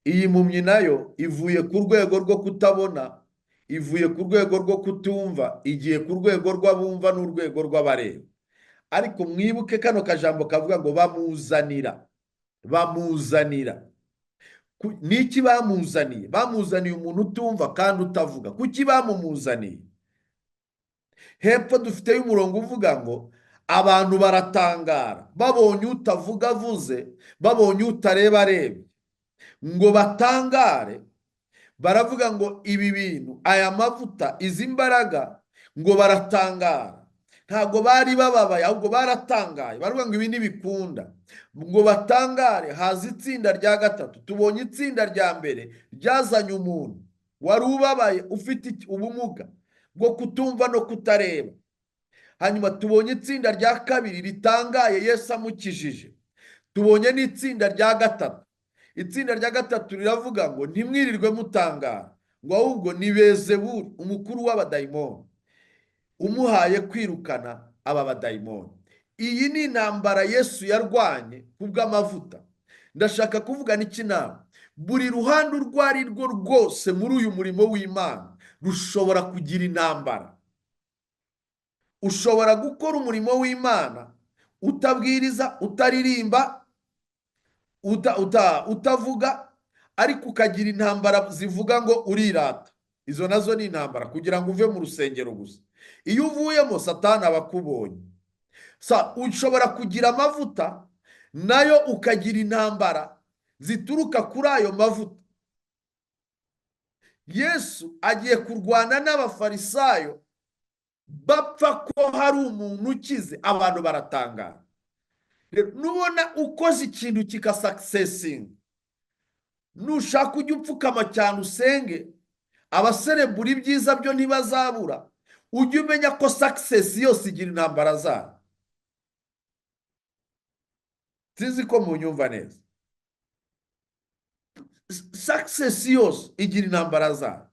Iyi mpumyi nayo ivuye ku rwego rwo kutabona Ivuye ku rwego rwo kutumva, igiye ku rwego rw'abumva n'urwego rw'abareba. Ariko mwibuke kano kajambo kavuga ngo bamuzanira, bamuzanira. Niki bamuzaniye? Bamuzaniye umuntu utumva kandi utavuga. Kuki bamumuzaniye? Hepfo dufiteyo umurongo uvuga ngo abantu baratangara babonye utavuga avuze, babonye utareba arebye, ngo batangare. Baravuga ngo ibi bintu, aya mavuta, izi mbaraga, ngo baratangara. Ntabwo bari bababaye, ahubwo baratangaye. Baravuga ngo ibi ntibikunda, ngo batangare. Haza itsinda rya gatatu. Tubonye itsinda rya mbere ryazanye umuntu wari ubabaye, ufite ubumuga bwo kutumva no kutareba. Hanyuma tubonye itsinda rya kabiri ritangaye Yesu amukijije. Tubonye n'itsinda rya gatatu. Itsinda rya gatatu riravuga ngo ntimwirirwe mutangara, ngo ahubwo ni Bezebuli, umukuru w'abadayimoni, umuhaye kwirukana aba badayimoni. Iyi ni intambara Yesu yarwanye kubw'amavuta. Ndashaka kuvuga n'iki nama? Buri ruhande urwo ari rwo rwose muri uyu murimo w'Imana rushobora kugira intambara. Ushobora gukora umurimo w'Imana utabwiriza, utaririmba, utavuga, ariko ukagira intambara zivuga ngo urirata. Izo nazo ni intambara kugira ngo uve mu rusengero gusa. Iyo uvuyemo, Satani aba akubonye. Ushobora kugira amavuta, nayo ukagira intambara zituruka kuri ayo mavuta. Yesu agiye kurwana n'Abafarisayo bapfa ko hari umuntu ukize, abantu baratangara. Nubona ukoze ikintu kikasuccessinga, nushaka ujye upfukama cyane usenge, abaserebura ibyiza byo ntibazabura. Ujye umenya ko success yose igira intambara zayo. Sinzi ko munyumva neza. Success yose igira intambara zayo.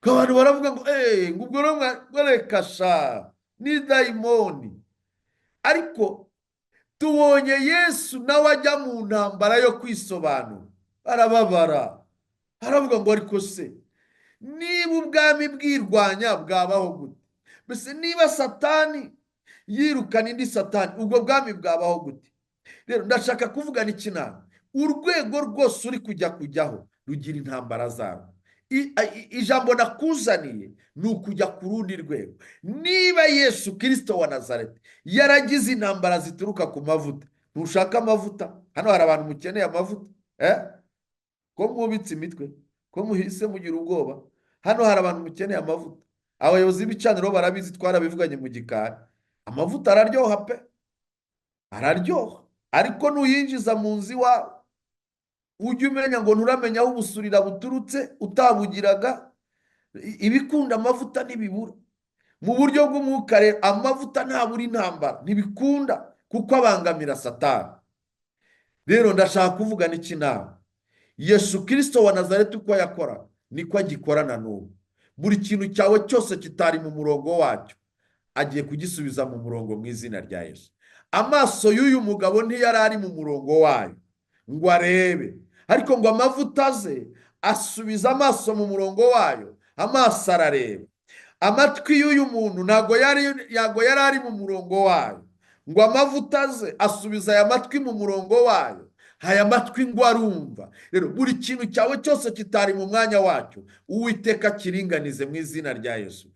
Abantu baravuga ngo eee, ngo ubwo rero reka sha, ni dayimoni. Ariko tubonye Yesu nawe ajya mu ntambara yo kwisobanura, arababara, aravuga ngo ariko se niba ubwami bwirwanya bwabaho gute? Mbese niba Satani yirukana indi Satani, ubwo bwami bwabaho gute? Rero ndashaka kuvuga n'iki nama? Urwego rwose uri kujya kujyaho rugira intambara zarwo. Ijambo nakuzaniye ni ukujya ku rundi rwego. Niba Yesu Kirisito wa Nazareti yaragize intambara zituruka ku mavuta, ntushaka amavuta? Hano hari abantu mukeneye amavuta, eh? Ko mwubitse imitwe, ko muhise mugira ubwoba? Hano hari abantu mukeneye amavuta. Abayobozi b'ibicaniro barabizi, twarabivuganye mu gikari. Amavuta araryoha pe, araryoha, ariko nuyinjiza mu nzu iwawe, ujye umenya ngo nturamenya aho ubusurira buturutse utabugiraga. Ibikunda amavuta ntibibura. Mu buryo bw'umwuka rero, amavuta ntabura intambara, ntibikunda, kuko abangamira Satani. Rero ndashaka kuvuga n'iki nama? Yesu Kirisito wa Nazareti uko yakora niko agikorana n'ubu. Buri kintu cyawe cyose kitari mu murongo wacyo, agiye kugisubiza mu murongo mu izina rya Yesu. Amaso y'uyu mugabo ntiyari ari mu murongo wayo ngo arebe, ariko ngo amavuta aze asubiza amaso mu murongo wayo, amaso arareba. Amatwi y'uyu muntu ntabwo yari ari mu murongo wayo, ngo amavuta aze asubiza aya matwi mu murongo wayo, aya matwi ngo arumva. Rero buri kintu cyawe cyose kitari mu mwanya wacyo, Uwiteka kiringanize mu izina rya Yesu.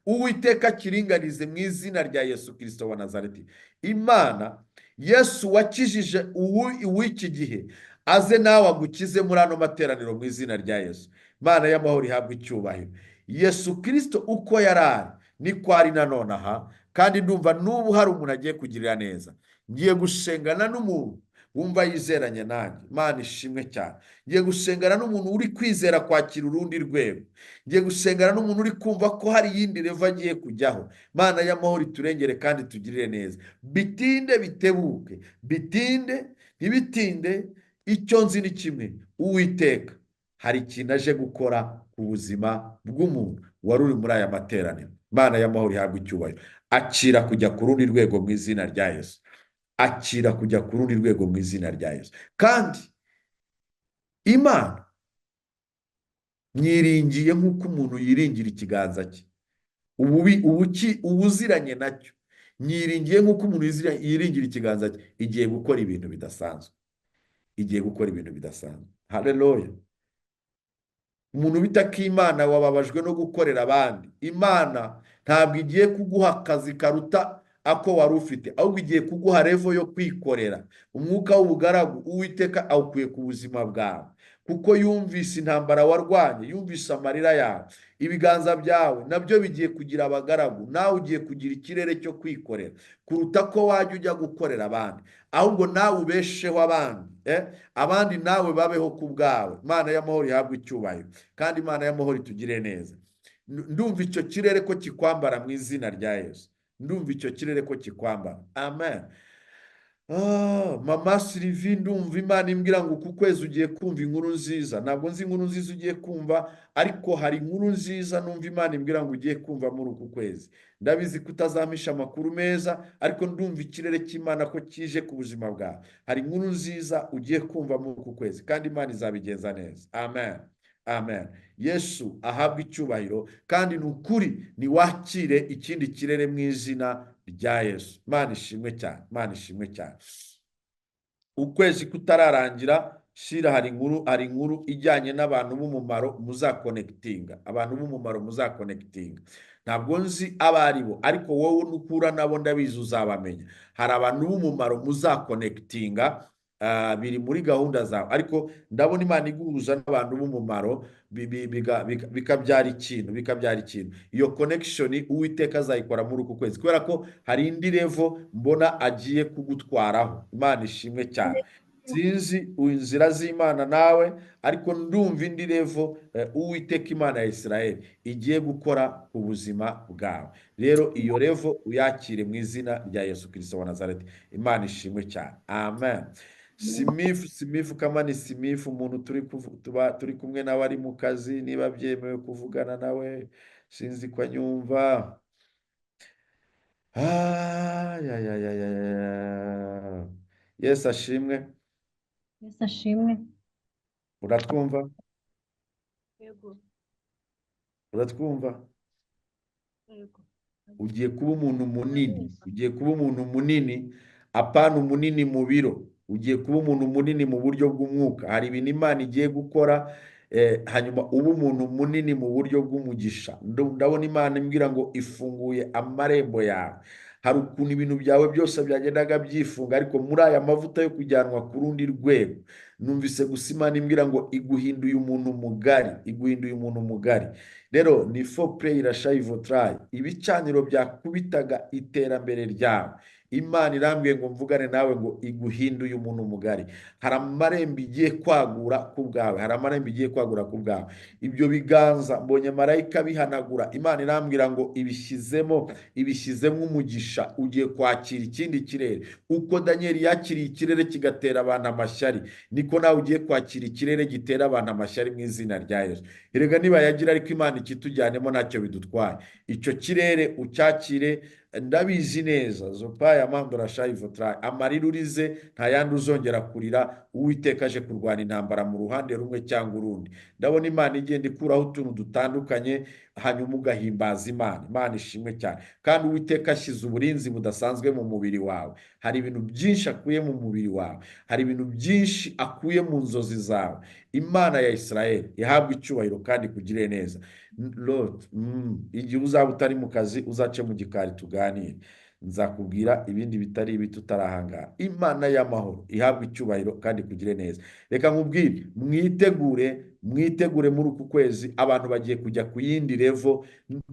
Uwiteka kiringanize mu izina rya Yesu Kirisito wa Nazareti. Imana Yesu wakijije uw'iki gihe, aze nawe agukize muri ano materaniro mu izina rya Yesu. Imana y'amahoro ihabwa icyubahiro. Yesu Kirisito uko yari ari niko ari nanone aha, kandi ndumva n'ubu hari umuntu agiye kugirira neza. Ngiye gusengana n'umuntu wumva yizeranye nanjye. Imana ishimwe cyane. Ngiye gusengana n'umuntu uri kwizera kwakira urundi rwego. Ngiye gusengana n'umuntu uri kumva ko hari iyindi level agiye kujyaho. Imana y'amahoro iturengere kandi tugirire neza. Bitinde bitebuke, bitinde ntibitinde, icyo nzi ni kimwe: Uwiteka hari ikintu aje gukora ku buzima bw'umuntu wari uri muri aya materaniro. Imana y'amahoro ihabwa icyubahiro. Akira kujya ku rundi rwego mu izina rya Yesu. Akira kujya ku rundi rwego mu izina rya Yesu. Kandi Imana Nyiringiye nk'uko umuntu yiringira ikiganza cye, ububi ubuki ubuziranye nacyo. Nyiringiye nk'uko umuntu yiringira ikiganza cye. Igiye gukora ibintu bidasanzwe, igiye gukora ibintu bidasanzwe. Haleluya! Umuntu bita Kimana, wababajwe no gukorera abandi, Imana ntabwo igiye kuguha akazi karuta ako wari ufite, ahubwo igiye kuguha level yo kwikorera. Umwuka w'ubugaragu Uwiteka awukuye ku buzima bwawe, kuko yumvise intambara warwanye, yumvise amarira yawe. Ibiganza byawe nabyo bigiye kugira abagaragu, nawe ugiye kugira ikirere cyo kwikorera kuruta ko wajya ujya gukorera abandi, ahubwo nawe ubesheho abandi, eh? Abandi nawe babeho ku bwawe. Imana y'amahoro ihabwe icyubahiro, kandi Imana y'amahoro itugire neza. Ndumva icyo kirere ko kikwambara mu izina rya Yesu. Ndumva icyo kirere ko kikwambara. Amen. Ah, Mama Sylvie, ndumva Imana imbwira ngo uku kwezi ugiye kumva inkuru nziza. Ntabwo nzi inkuru nziza ugiye kumva, ariko hari inkuru nziza numva Imana imbwira ngo ugiye kumva muri uku kwezi. Ndabizi ko utazamisha amakuru meza, ariko ndumva ikirere cy'Imana ko kije ku buzima bwawe. Hari inkuru nziza ugiye kumva muri uku kwezi, kandi Imana izabigenza neza. Amen, amen. Yesu ahabwe icyubahiro, kandi ni ukuri niwakire ikindi kirere mu izina rya Yesu. Imana ishimwe cyane, Imana ishimwe cyane. Ukwezi kutararangira, shira, hari inkuru ijyanye n'abantu b'umumaro muzaconnectinga, abantu b'umumaro muzaconnectinga. Ntabwo nzi abo ari bo, ariko wowe nukura nabo ndabizi uzabamenya. Hari abantu b'umumaro muzaconnectinga, biri muri gahunda zawe, ariko ndabona Imana iguhuza n'abantu b'umumaro, bikabyara ikintu, bikabyara ikintu. Iyo connection Uwiteka azayikora muri uku kwezi, kubera ko hari indi level mbona agiye kugutwaraho. Imana ishimwe cyane. Sinzi inzira z'Imana nawe, ariko ndumva indi level Uwiteka Imana ya Israel igiye gukora ku buzima bwawe. Rero iyo level uyakire mu izina rya Yesu Kirisito wa Nazareti. Imana ishimwe cyane. Amen. Simifu, Simifu, kama ni Simifu, umuntu tuba turi kumwe nawe ari mu kazi, niba byemewe kuvugana nawe, sinzi ko anyumva. Ah, ya, ya, ya, ya, ya. Yesu ashimwe. Yesu ashimwe. Uratwumva? Yego. Uratwumva? Yego. Ugiye kuba umuntu munini, ugiye kuba umuntu munini, apana umunini mu biro, ugiye kuba umuntu munini mu buryo bw'umwuka. Hari ibintu Imana igiye gukora, hanyuma uba umuntu munini mu buryo bw'umugisha. Ndabona Imana imbwira ngo ifunguye amarembo yawe. Hari ukuntu ibintu byawe byose byagendaga byifunga, ariko muri aya mavuta yo kujyanwa ku rundi rwego, numvise gusa Imana imbwira ngo iguhinduye umuntu mugari, iguhinduye umuntu mugari. Rero ni fo play irashayivotrayi, ibicaniro byakubitaga iterambere ryawe, Imana irambwiye ngo mvugane nawe ngo iguhinduye umuntu mugari. Hari amarembo igiye kwagura ku bwawe, hari amarembo igiye kwagura ku bwawe. Ibyo biganza mbonye marayika bihanagura, Imana irambwira ngo ibishyizemo, ibishyizemo umugisha. Ugiye kwakira ikindi kirere. Uko Daniyeli yakiriye ikirere kigatera abantu amashyari, niko nawe ugiye kwakira ikirere gitera abantu amashyari mu izina rya Yesu. Erega nibayagira, ariko Imana ikitujyanemo ntacyo bidutwaye. Icyo kirere ucyakire. Ndabizi neza, zopaya mandora shayivotra, amarira urize nta yandi uzongera kurira. Uwiteka aje kurwana intambara mu ruhande rumwe cyangwa urundi. Ndabona Imana igenda ikuraho utuntu dutandukanye, hanyuma ugahimbaza Imana. Imana ishimwe cyane. Kandi Uwiteka ashyize uburinzi budasanzwe mu mubiri wawe. Hari ibintu byinshi akuye mu mubiri wawe, hari ibintu byinshi akuye mu nzozi zawe. Imana ya Israel ihabwe icyubahiro kandi ikugirire neza. Lord, igihe uzaba utari mu kazi uzace mu gikari tuganire, nzakubwira ibindi bitari ibi tutarahangara. Imana y'amahoro ihabwe icyubahiro kandi ikugire neza. Reka nkubwire, mwitegure, mwitegure. Muri uku kwezi abantu bagiye kujya ku yindi level.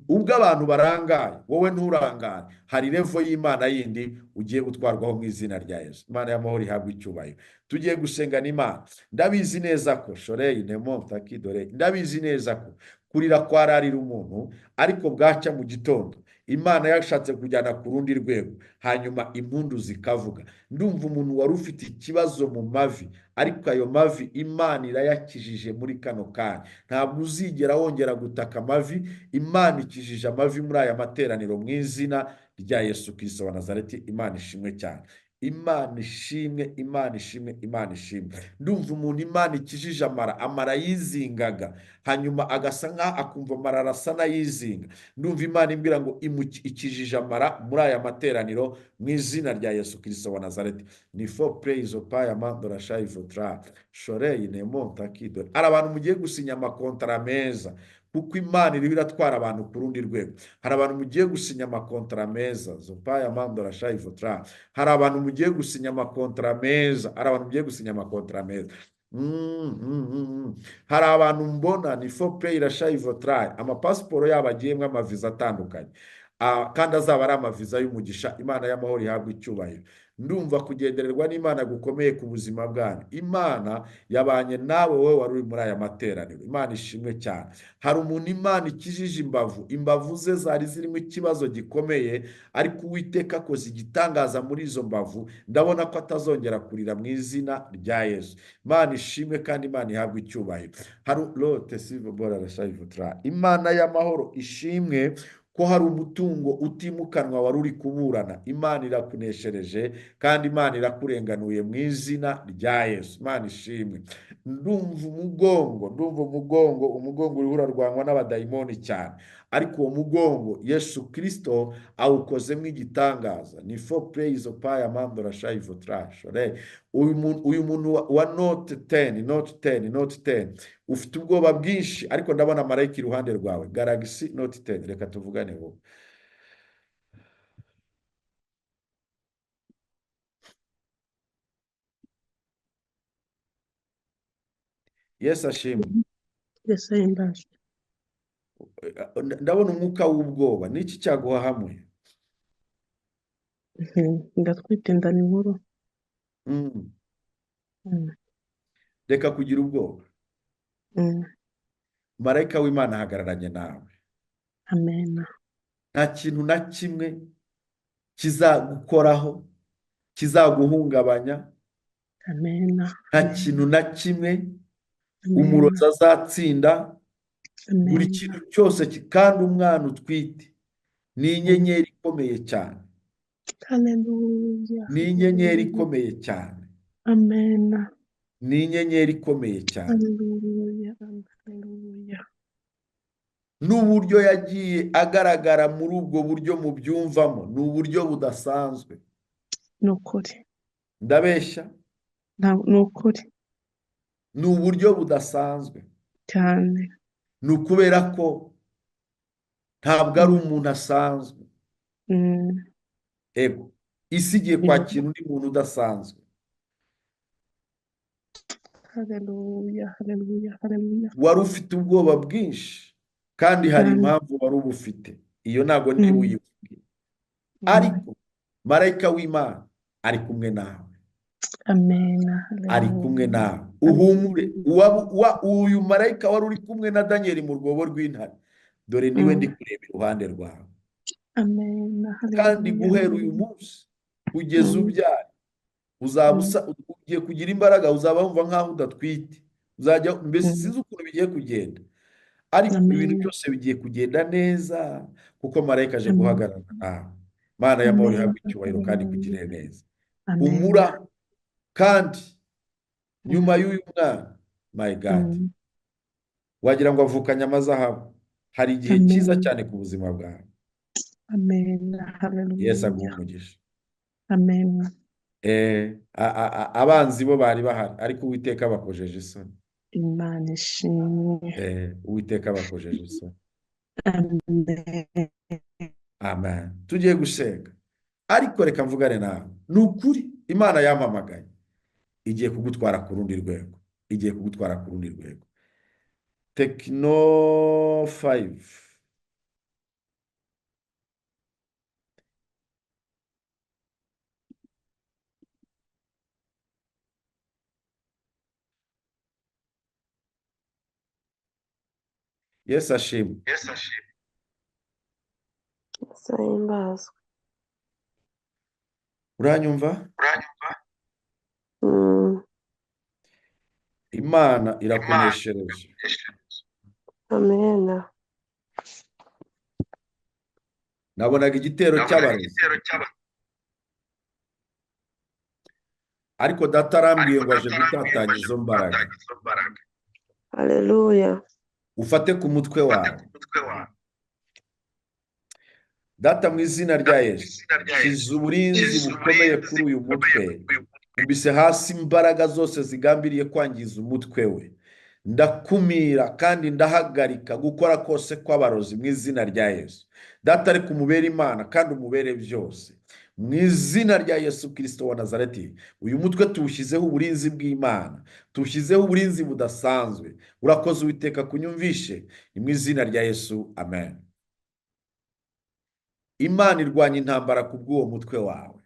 Ubwo abantu barangaye, wowe nturangare. Hari level y'Imana yindi ugiye gutwarwaho mu izina rya Yesu. Imana y'amahoro ihabwe icyubahiro. Tugiye gusenga n'Imana. Ndabizi neza ko shoreyi nemo takidore, ndabizi neza ko kurira kwararira umuntu, ariko bwacya mu gitondo Imana yashatse kujyana ku rundi rwego, hanyuma impundu zikavuga. Ndumva umuntu wari ufite ikibazo mu mavi, ariko ayo mavi Imana irayakijije muri kano kanya. Ntabwo uzigera wongera gutaka amavi. Imana ikijije amavi muri aya materaniro mu izina rya Yesu Kirisito wa Nazareti. Imana ishimwe cyane. Imana ishimwe, Imana ishimwe, Imana ishimwe. Ndumva umuntu Imana ikijije amara, amara yizingaga, hanyuma agasa nkaho akumva amara arasa n'ayizinga. Ndumva Imana imbwira ngo ikijije amara muri aya materaniro mu izina rya Yesu Kristo wa Nazareti. Ni fo praise paya mandora shayi votra shoreye nemonta kidore. Hari abantu mugiye gusinya amakontara meza, kuko Imana iriho iratwara abantu ku rundi rwego. Hari abantu mugiye gusinya amakontara meza, zopaya mandora shayi votra. Hari abantu mugiye gusinya amakontara meza, hari abantu mugiye gusinya amakontara meza. Hari abantu mbona ni fo play irashayi votra, amapasiporo yabo agiyemo amaviza atandukanye, kandi azaba ari amaviza y'umugisha. Imana y'amahoro ihabwa icyubahiro. Ndumva kugendererwa n'Imana gukomeye ku buzima bwanyu. Imana yabanye nawe wowe wari uri muri aya materaniro. Imana ishimwe cyane. Hari umuntu Imana ikijije imbavu, imbavu ze zari zirimo ikibazo gikomeye, ariko Uwiteka akoze igitangaza muri izo mbavu. Ndabona ko atazongera kurira mu izina rya Yesu. Imana ishimwe kandi Imana ihabwe icyubahiro. Hari lote sivo bora rashayivutra. Imana y'amahoro ishimwe ko hari umutungo utimukanwa wari uri kuburana. Imana irakuneshereje kandi Imana irakurenganuye mu izina rya Yesu. Imana ishimwe. Ndumva umugongo, ndumva umugongo, umugongo uriho urarwanwa n'abadayimoni cyane, ariko uwo mugongo Yesu Kristo awukozemo igitangaza. Ni fo praise paya mandora shayivotra shore. Uyu muntu wa note 10, note 10, note 10 ufite ubwoba bwinshi, ariko ndabona marayika iruhande rwawe. Galaxy note 10, reka tuvugane wowe. Yesu ashimwe. Yesu ahimbazwe. Ndabona umwuka w'ubwoba. Niki cyaguha hamwe? Ndatwite inda ni nkuru. Reka kugira ubwoba. Marayika w'Imana ahagararanye nawe. Amen. Nta kintu na kimwe kizagukoraho, kizaguhungabanya. Amen. Nta kintu na kimwe umurozi azatsinda. Buri kintu cyose, kandi umwana utwite ni inyenyeri ikomeye cyane. Haleluya. Ni inyenyeri ikomeye cyane. Amen. Ni inyenyeri ikomeye cyane. Haleluya. Haleluya. N'uburyo yagiye agaragara muri ubwo buryo mubyumvamo, ni uburyo budasanzwe. Ni ukuri. Ndabeshya? Ni ukuri. Ni uburyo budasanzwe cyane. Ni ukubera ko ntabwo ari umuntu asanzwe. Ego, isi igiye kwakira undi muntu udasanzwe. Haleluya, haleluya, haleluya. Wari ufite ubwoba bwinshi kandi hari impamvu wari ubufite, iyo ntabwo ndi buyivuge, ariko marayika w'Imana ari kumwe nawe. Amen. Ari kumwe nawe. Uhumure. Uyu marayika wari uri kumwe na Daniel mu rwobo rw'intare, dore niwe ndi kureba iruhande rwawe. Amen. Kandi guhera uyu munsi kugeza ubyara, uzaba ugiye kugira imbaraga, uzaba wumva nkaho udatwite, uzajya mbese sinzi ukuntu bigiye kugenda, ariko ibintu byose bigiye kugenda neza kuko marayika aje guhagarara nawe. Imana y'amahoro ihabwe icyubahiro kandi ikugirire neza. Humura. Kandi nyuma y'uyu mwana, my God, wagira ngo avukanye amazahabu. Hari igihe cyiza cyane ku buzima bwawe. Amen. Yesu aguhe umugisha. Amen. Abanzi bo bari bahari, ariko Uwiteka abakojeje isoni. Imana ishimwe. Uwiteka abakojeje isoni. Amen. Amen. Tugiye gusenga, ariko reka mvugane nawe. Ni ukuri Imana yampamagaye, igiye kugutwara ku rundi rwego, igiye kugutwara ku rundi rwego. Tekino 5. Yesu ashimwe. Yesu ashimwe. Yesu ahimbazwe. Uranyumva? Imana irakuneshereje. Amen. Nabonaga igitero cy'abarozi. Ariko data arambwiye ngo aje gutatanya izo mbaraga. Haleluya. Ufate ku mutwe wawe. Data, mu izina rya Yesu, shyize uburinzi bukomeye kuri uyu mutwe. Nkubise hasi imbaraga zose zigambiriye kwangiza umutwe we. Ndakumira kandi ndahagarika gukora kose kw'abarozi mu izina rya Yesu. Data, ariko umubere Imana kandi umubere byose. Mu izina rya Yesu Kirisito wa Nazareti, uyu mutwe tuwushyizeho uburinzi bw'Imana, tuwushyizeho uburinzi budasanzwe. Urakoze Uwiteka kunyumvishe, ni mu izina rya Yesu, amen. Imana irwanya intambara ku bw'uwo mutwe wawe.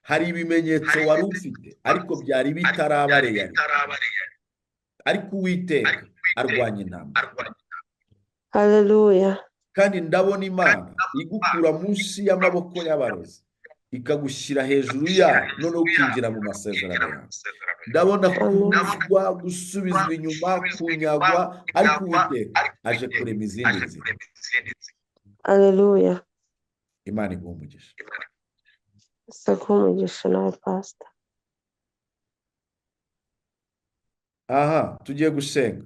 Hari ibimenyetso wari ufite ariko byari bitaraba réalité, ariko Uwiteka arwanya intambara. Haleluya. Kandi ndabona Imana igukura munsi y'amaboko y'abarozi, ikagushyira hejuru yayo, noneho ukinjira mu masezerano yawe. Ndabona kubuzwa, gusubizwa inyuma, kunyagwa, ariko Uwiteka aje kurema izindi nzira. Haleluya. Imana iguha umugisha. Yesu umugisha nawe, Pastor. Aha tugiye gusenga,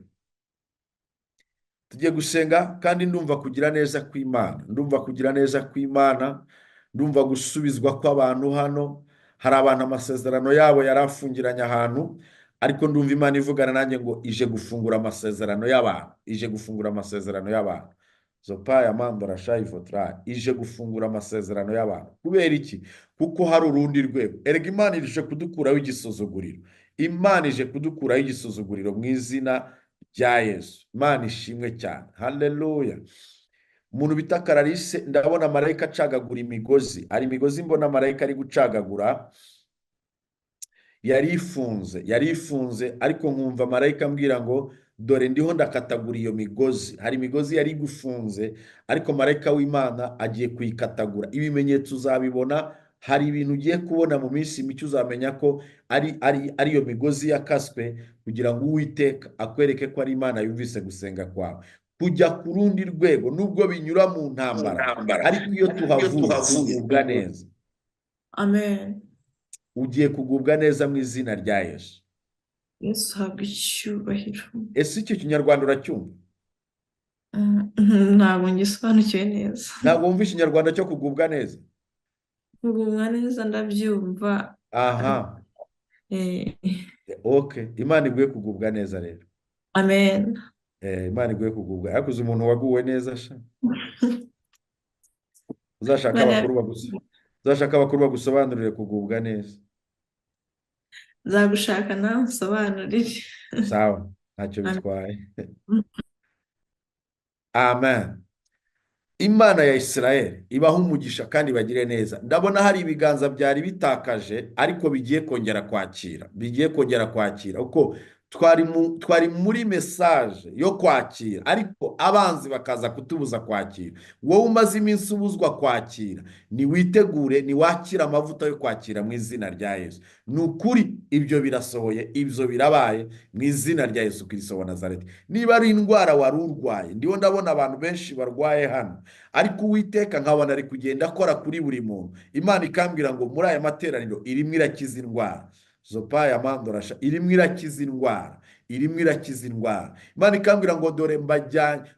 tugiye gusenga, kandi ndumva kugira neza kw'Imana, ndumva kugira neza kw'Imana, ndumva gusubizwa kw'abantu hano. Hari abantu amasezerano yabo yari afungiranye ahantu, ariko ndumva Imana ivugana nanjye ngo ije gufungura amasezerano y'abantu, ije gufungura amasezerano y'abantu. Zopaya mandora shayifotra, ije gufungura amasezerano y'abantu. Kubera iki? Kuko hari urundi rwego. Erega Imana ije kudukuraho igisuzuguriro, Imana ije kudukuraho igisuzuguriro mu izina rya Yesu. Imana ishimwe cyane, haleluya. Umuntu bita Karalise, ndabona marayika acagagura imigozi. Hari imigozi mbona marayika ari gucagagura, yari ifunze, yari ifunze, ariko nkumva marayika ambwira ngo dore ndiho ndakatagura iyo migozi. Hari imigozi yari igufunze, ariko marayika w'Imana agiye kuyikatagura. Ibimenyetso uzabibona, hari ibintu ugiye kubona mu minsi mike, uzamenya ko ari iyo migozi yakaswe, kugira ngo Uwiteka akwereke ko ari Imana yumvise gusenga kwawe. Kujya ku rundi rwego nubwo binyura mu ntambara, ariko iyo tuhavuye tugubwa neza. Amen. Ugiye kugubwa neza mu izina rya Yesu. Yesu ahabwe icyubahiro. Ese icyo kinyarwanda uracyumva? Ntabwo ngisobanukiwe neza. Ntabwo wumva ikinyarwanda cyo kugubwa neza? Kugubwa neza ndabyumva. Aha. Okay, Imana iguhe kugubwa neza rero. Amen. Imana iguhe kugubwa. Ariko uzi umuntu waguwe neza sha? Uzashaka abakuru bagusobanurire kugubwa neza. Nzagushaka nawe unsobanurire. Sawa, ntacyo bitwaye. Amen. Imana ya Israel ibaha umugisha kandi bagire neza. Ndabona hari ibiganza byari bitakaje ariko bigiye kongera kwakira, bigiye kongera kwakira. Uko twari muri message yo kwakira, ariko abanzi bakaza kutubuza kwakira. Wowe umaze iminsi ubuzwa kwakira, niwitegure, niwakira amavuta yo kwakira mu izina rya Yesu. Ni ukuri ibyo birasohoye, ibyo birabaye mu izina rya Yesu Kristo wa Nazareti. Niba ari indwara wari urwaye, ndiho ndabona abantu benshi barwaye hano, ariko Uwiteka nkabona ari kugenda akora kuri buri muntu. Imana ikambwira ngo muri aya materaniro irimo irakiza indwara. Zopaya mandorasha, irimo irakiza indwara, irimo irakiza indwara. Imana ikambwira ngo dore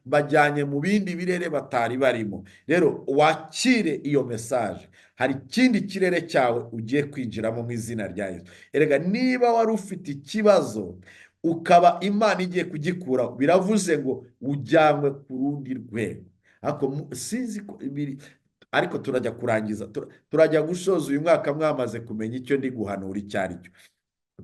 mbajyanye mu bindi birere batari barimo. Rero wakire iyo message, hari ikindi kirere cyawe ugiye kwinjiramo mu izina rya Yesu. Erega niba wari ufite ikibazo ukaba Imana igiye kugikura, biravuze ngo ujyanywe ku rundi rwego. Ariko sinzi ko ariko turajya kurangiza, turajya gusoza uyu mwaka mwamaze kumenya icyo ndi guhanura icyo ari cyo.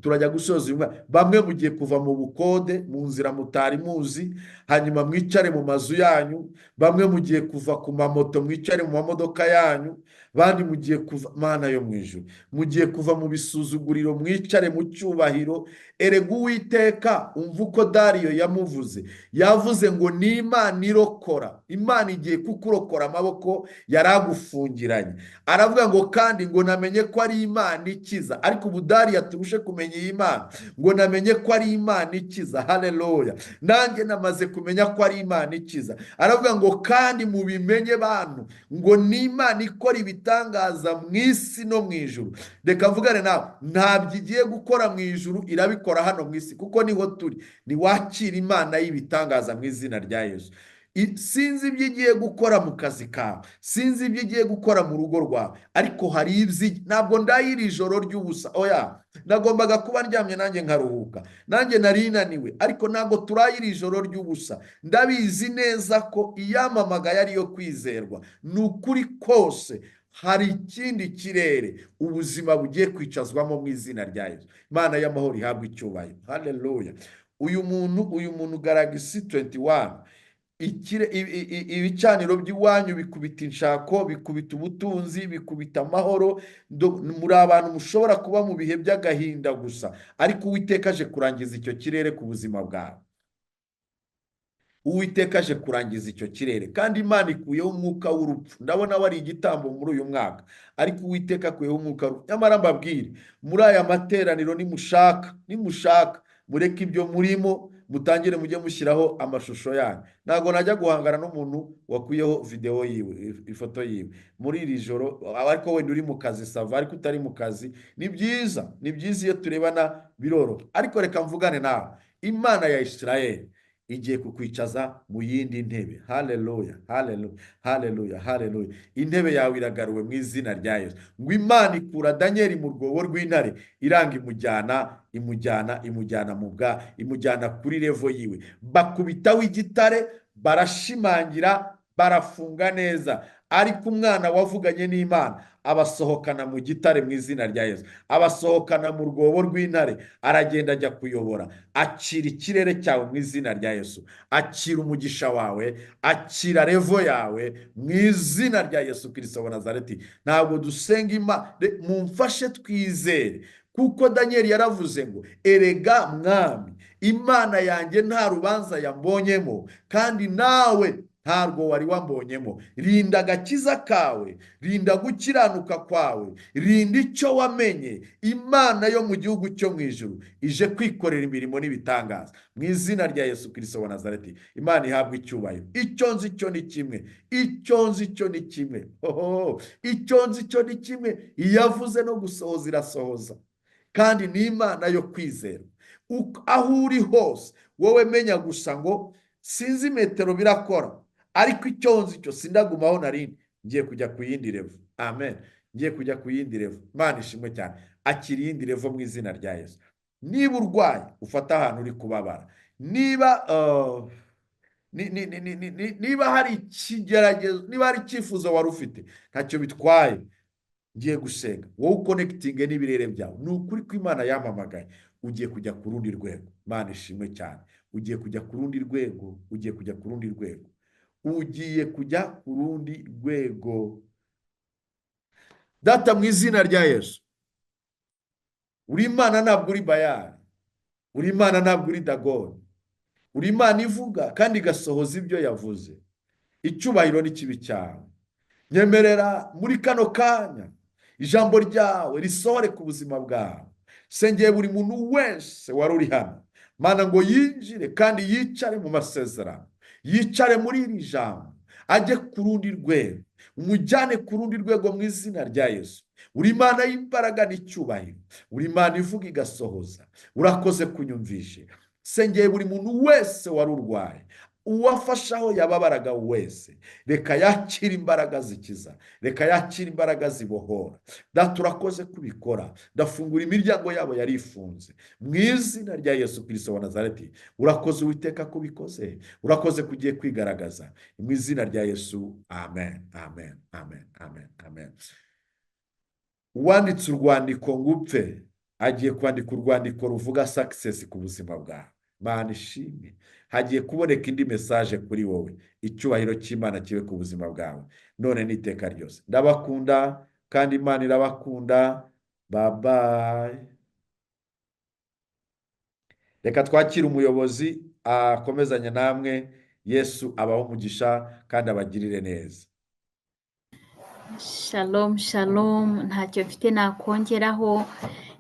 Turajya gusoza uyu mwaka, bamwe mugiye kuva mu bukode, mu nzira mutari muzi, hanyuma mwicare mu mazu yanyu, bamwe mugiye kuva ku mamoto mwicare mu mamodoka yanyu, bandi mugiye kuva, Mana yo mu ijuru, mugiye kuva mu bisuzuguriro mwicare mu cyubahiro. Erega Uwiteka, umva uko Dariyo yamuvuze, yavuze ngo ni Imana irokora, Imana igiye kukurokora amaboko yaragufungiranye. Aravuga ngo kandi ngo namenye ko ari Imana ikiza, ariko ubu Dariyo aturushe kumenya kumenya iyi Mana, ngo namenye ko ari Imana ikiza. Haleluya! Nanjye namaze kumenya ko ari Imana ikiza. Aravuga ngo kandi mubimenye bantu, ngo ni Imana ikora ibitangaza mu isi no mu ijuru. Reka mvugane nawe, ntabwo igiye gukora mu ijuru, irabikora hano mu isi, kuko niho turi. Niwakira Imana y'ibitangaza mu izina rya Yesu. Sinzi ibyo igiye gukora mu kazi kawe, sinzi ibyo igiye gukora mu rugo rwawe, ariko hari ibyo. Ntabwo ndayira ijoro ry'ubusa. Oya, nagombaga kuba ndyamye nanjye nkaruhuka, nanjye nari naniwe, ariko ntabwo turayira ijoro ry'ubusa. Ndabizi neza ko iyamamagaye ariyo kwizerwa. Ni ukuri kose, hari ikindi kirere ubuzima bugiye kwicazwamo mu izina rya Yesu. Imana y'amahoro ihabwa icyubahiro. Haleluya! Uyu muntu Galaxy 21, ibicaniro by'iwanyu bikubita inshako, bikubita ubutunzi, bikubita amahoro. Muri abantu mushobora kuba mu bihe by'agahinda gusa, ariko Uwiteka aje kurangiza icyo kirere ku buzima bwawe. Uwiteka aje kurangiza icyo kirere, kandi Imana ikuyeho umwuka w'urupfu. Ndabona wari igitambo muri uyu mwaka, ariko Uwiteka akuyeho umwuka w'urupfu. Nyamara mbabwire, muri aya materaniro, nimushaka mureke ibyo murimo, mutangire mujye mushyiraho amashusho yanyu. Ntabwo najya guhangana n'umuntu wakuyeho videwo yiwe, ifoto yiwe muri iri joro. Ariko wenda uri mu kazi, ça va, ariko utari mu kazi, ni byiza, ni byiza iyo turebana, biroroha. Ariko reka mvugane nawe, Imana ya Isirayeli igiye kukwicaza mu yindi ntebe. Haleluya, haleluya, haleluya, haleluya! Intebe yawe iragaruwe mu izina rya Yesu. Ngo Imana ikura Daniyeli mu rwobo rw'intare, iranga imujyana, imujyana, imujyana mu bwa, imujyana kuri level yiwe. Bakubitaho igitare, barashimangira, barafunga neza, ariko umwana wavuganye n'Imana abasohokana mu gitare mu izina rya Yesu, abasohokana mu rwobo rw'intare, aragenda ajya kuyobora. Akira ikirere cyawe mu izina rya Yesu, akira umugisha wawe, akira level yawe mu izina rya Yesu Kirisito wa Nazareti. Ntabwo dusenga Imana, mumfashe twizere, kuko Daniyeli yaravuze ngo: "Erega mwami, Imana yanjye nta rubanza yambonyemo, kandi nawe ntarwo wari wambonyemo. Rinda agakiza kawe, rinda gukiranuka kwawe, rinda icyo wamenye. Imana yo mu gihugu cyo mu ijuru ije kwikorera imirimo n'ibitangaza mu izina rya Yesu Kirisito wa Nazareti." Imana ihabwa icyubahiro. Icyo nzi cyo ni kimwe, icyo nzi cyo ni kimwe, hoho, icyo nzi cyo ni kimwe: iyo avuze no gusohoza irasohoza, kandi ni Imana yo kwizera. Aho uri hose, wowe menya gusa ngo sinzi metero birakora, ariko icyo nzi cyo, sindagumaho narindi, ngiye kujya ku yindi level. Amen, ngiye kujya ku yindi level. Imana ishimwe cyane. Akira iyindi level mu izina rya Yesu. Niba urwaye, ufate ahantu uri kubabara. Niba hari ikigeragezo, niba hari icyifuzo wari ufite, ntacyo bitwaye, ngiye gusenga, wowe uconnectinge n'ibirere byawe. Ni ukuri ko Imana yamamagaye, ugiye kujya ku rundi rwego. Imana ishimwe cyane. Ugiye kujya ku rundi rwego, ugiye kujya ku rundi rwego, ugiye kujya ku rundi rwego. Data, mu izina rya Yesu, uri Imana, ntabwo uri Bayari. Uri Imana, ntabwo uri Dagoni. Uri Imana ivuga kandi igasohoza ibyo yavuze. Icyubahiro n'ikibi cyawe. Nyemerera muri kano kanya ijambo ryawe risohore ku buzima bwawe. Sengeye buri muntu wese wari uri hano, Mana, ngo yinjire kandi yicare mu masezerano, yicare muri iri jambo, ajye ku rundi rwego, umujyane ku rundi rwego mu izina rya Yesu. Uri Imana y'imbaraga n'icyubahiro, uri Imana ivuga igasohoza. Urakoze kunyumvishe. Sengeye buri muntu wese wari urwaye, uwafashe aho yababaraga wese, reka yakire imbaraga zikiza, reka yakire imbaraga zibohora. Data, urakoze kubikora. Ndafungura imiryango yabo yari ifunze mu izina rya Yesu Kirisito wa Nazareti. Urakoze, Uwiteka, kubikoze. Urakoze kugiye kwigaragaza mu izina rya Yesu. Amen, amen, amen, amen, amen. Uwanditse urwandiko ngo upfe agiye kwandika urwandiko ruvuga success ku buzima bwawe. Mana ishimwe. Hagiye kuboneka indi message kuri wowe. Icyubahiro cy'Imana kibe ku buzima bwawe none n'iteka ryose. Ndabakunda kandi Imana irabakunda. Bye bye. Reka twakire umuyobozi akomezanye namwe. Yesu abaho umugisha kandi abagirire neza. Shalom, shalom. Ntacyo mfite nakongeraho.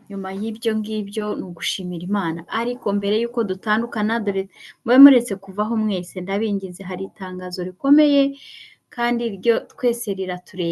Nyuma y'ibyo ngibyo ni ugushimira Imana. Ariko mbere y'uko dutandukana, dore mube muretse kuvaho mwese, ndabinginze, hari itangazo rikomeye kandi ryo twese riratureba.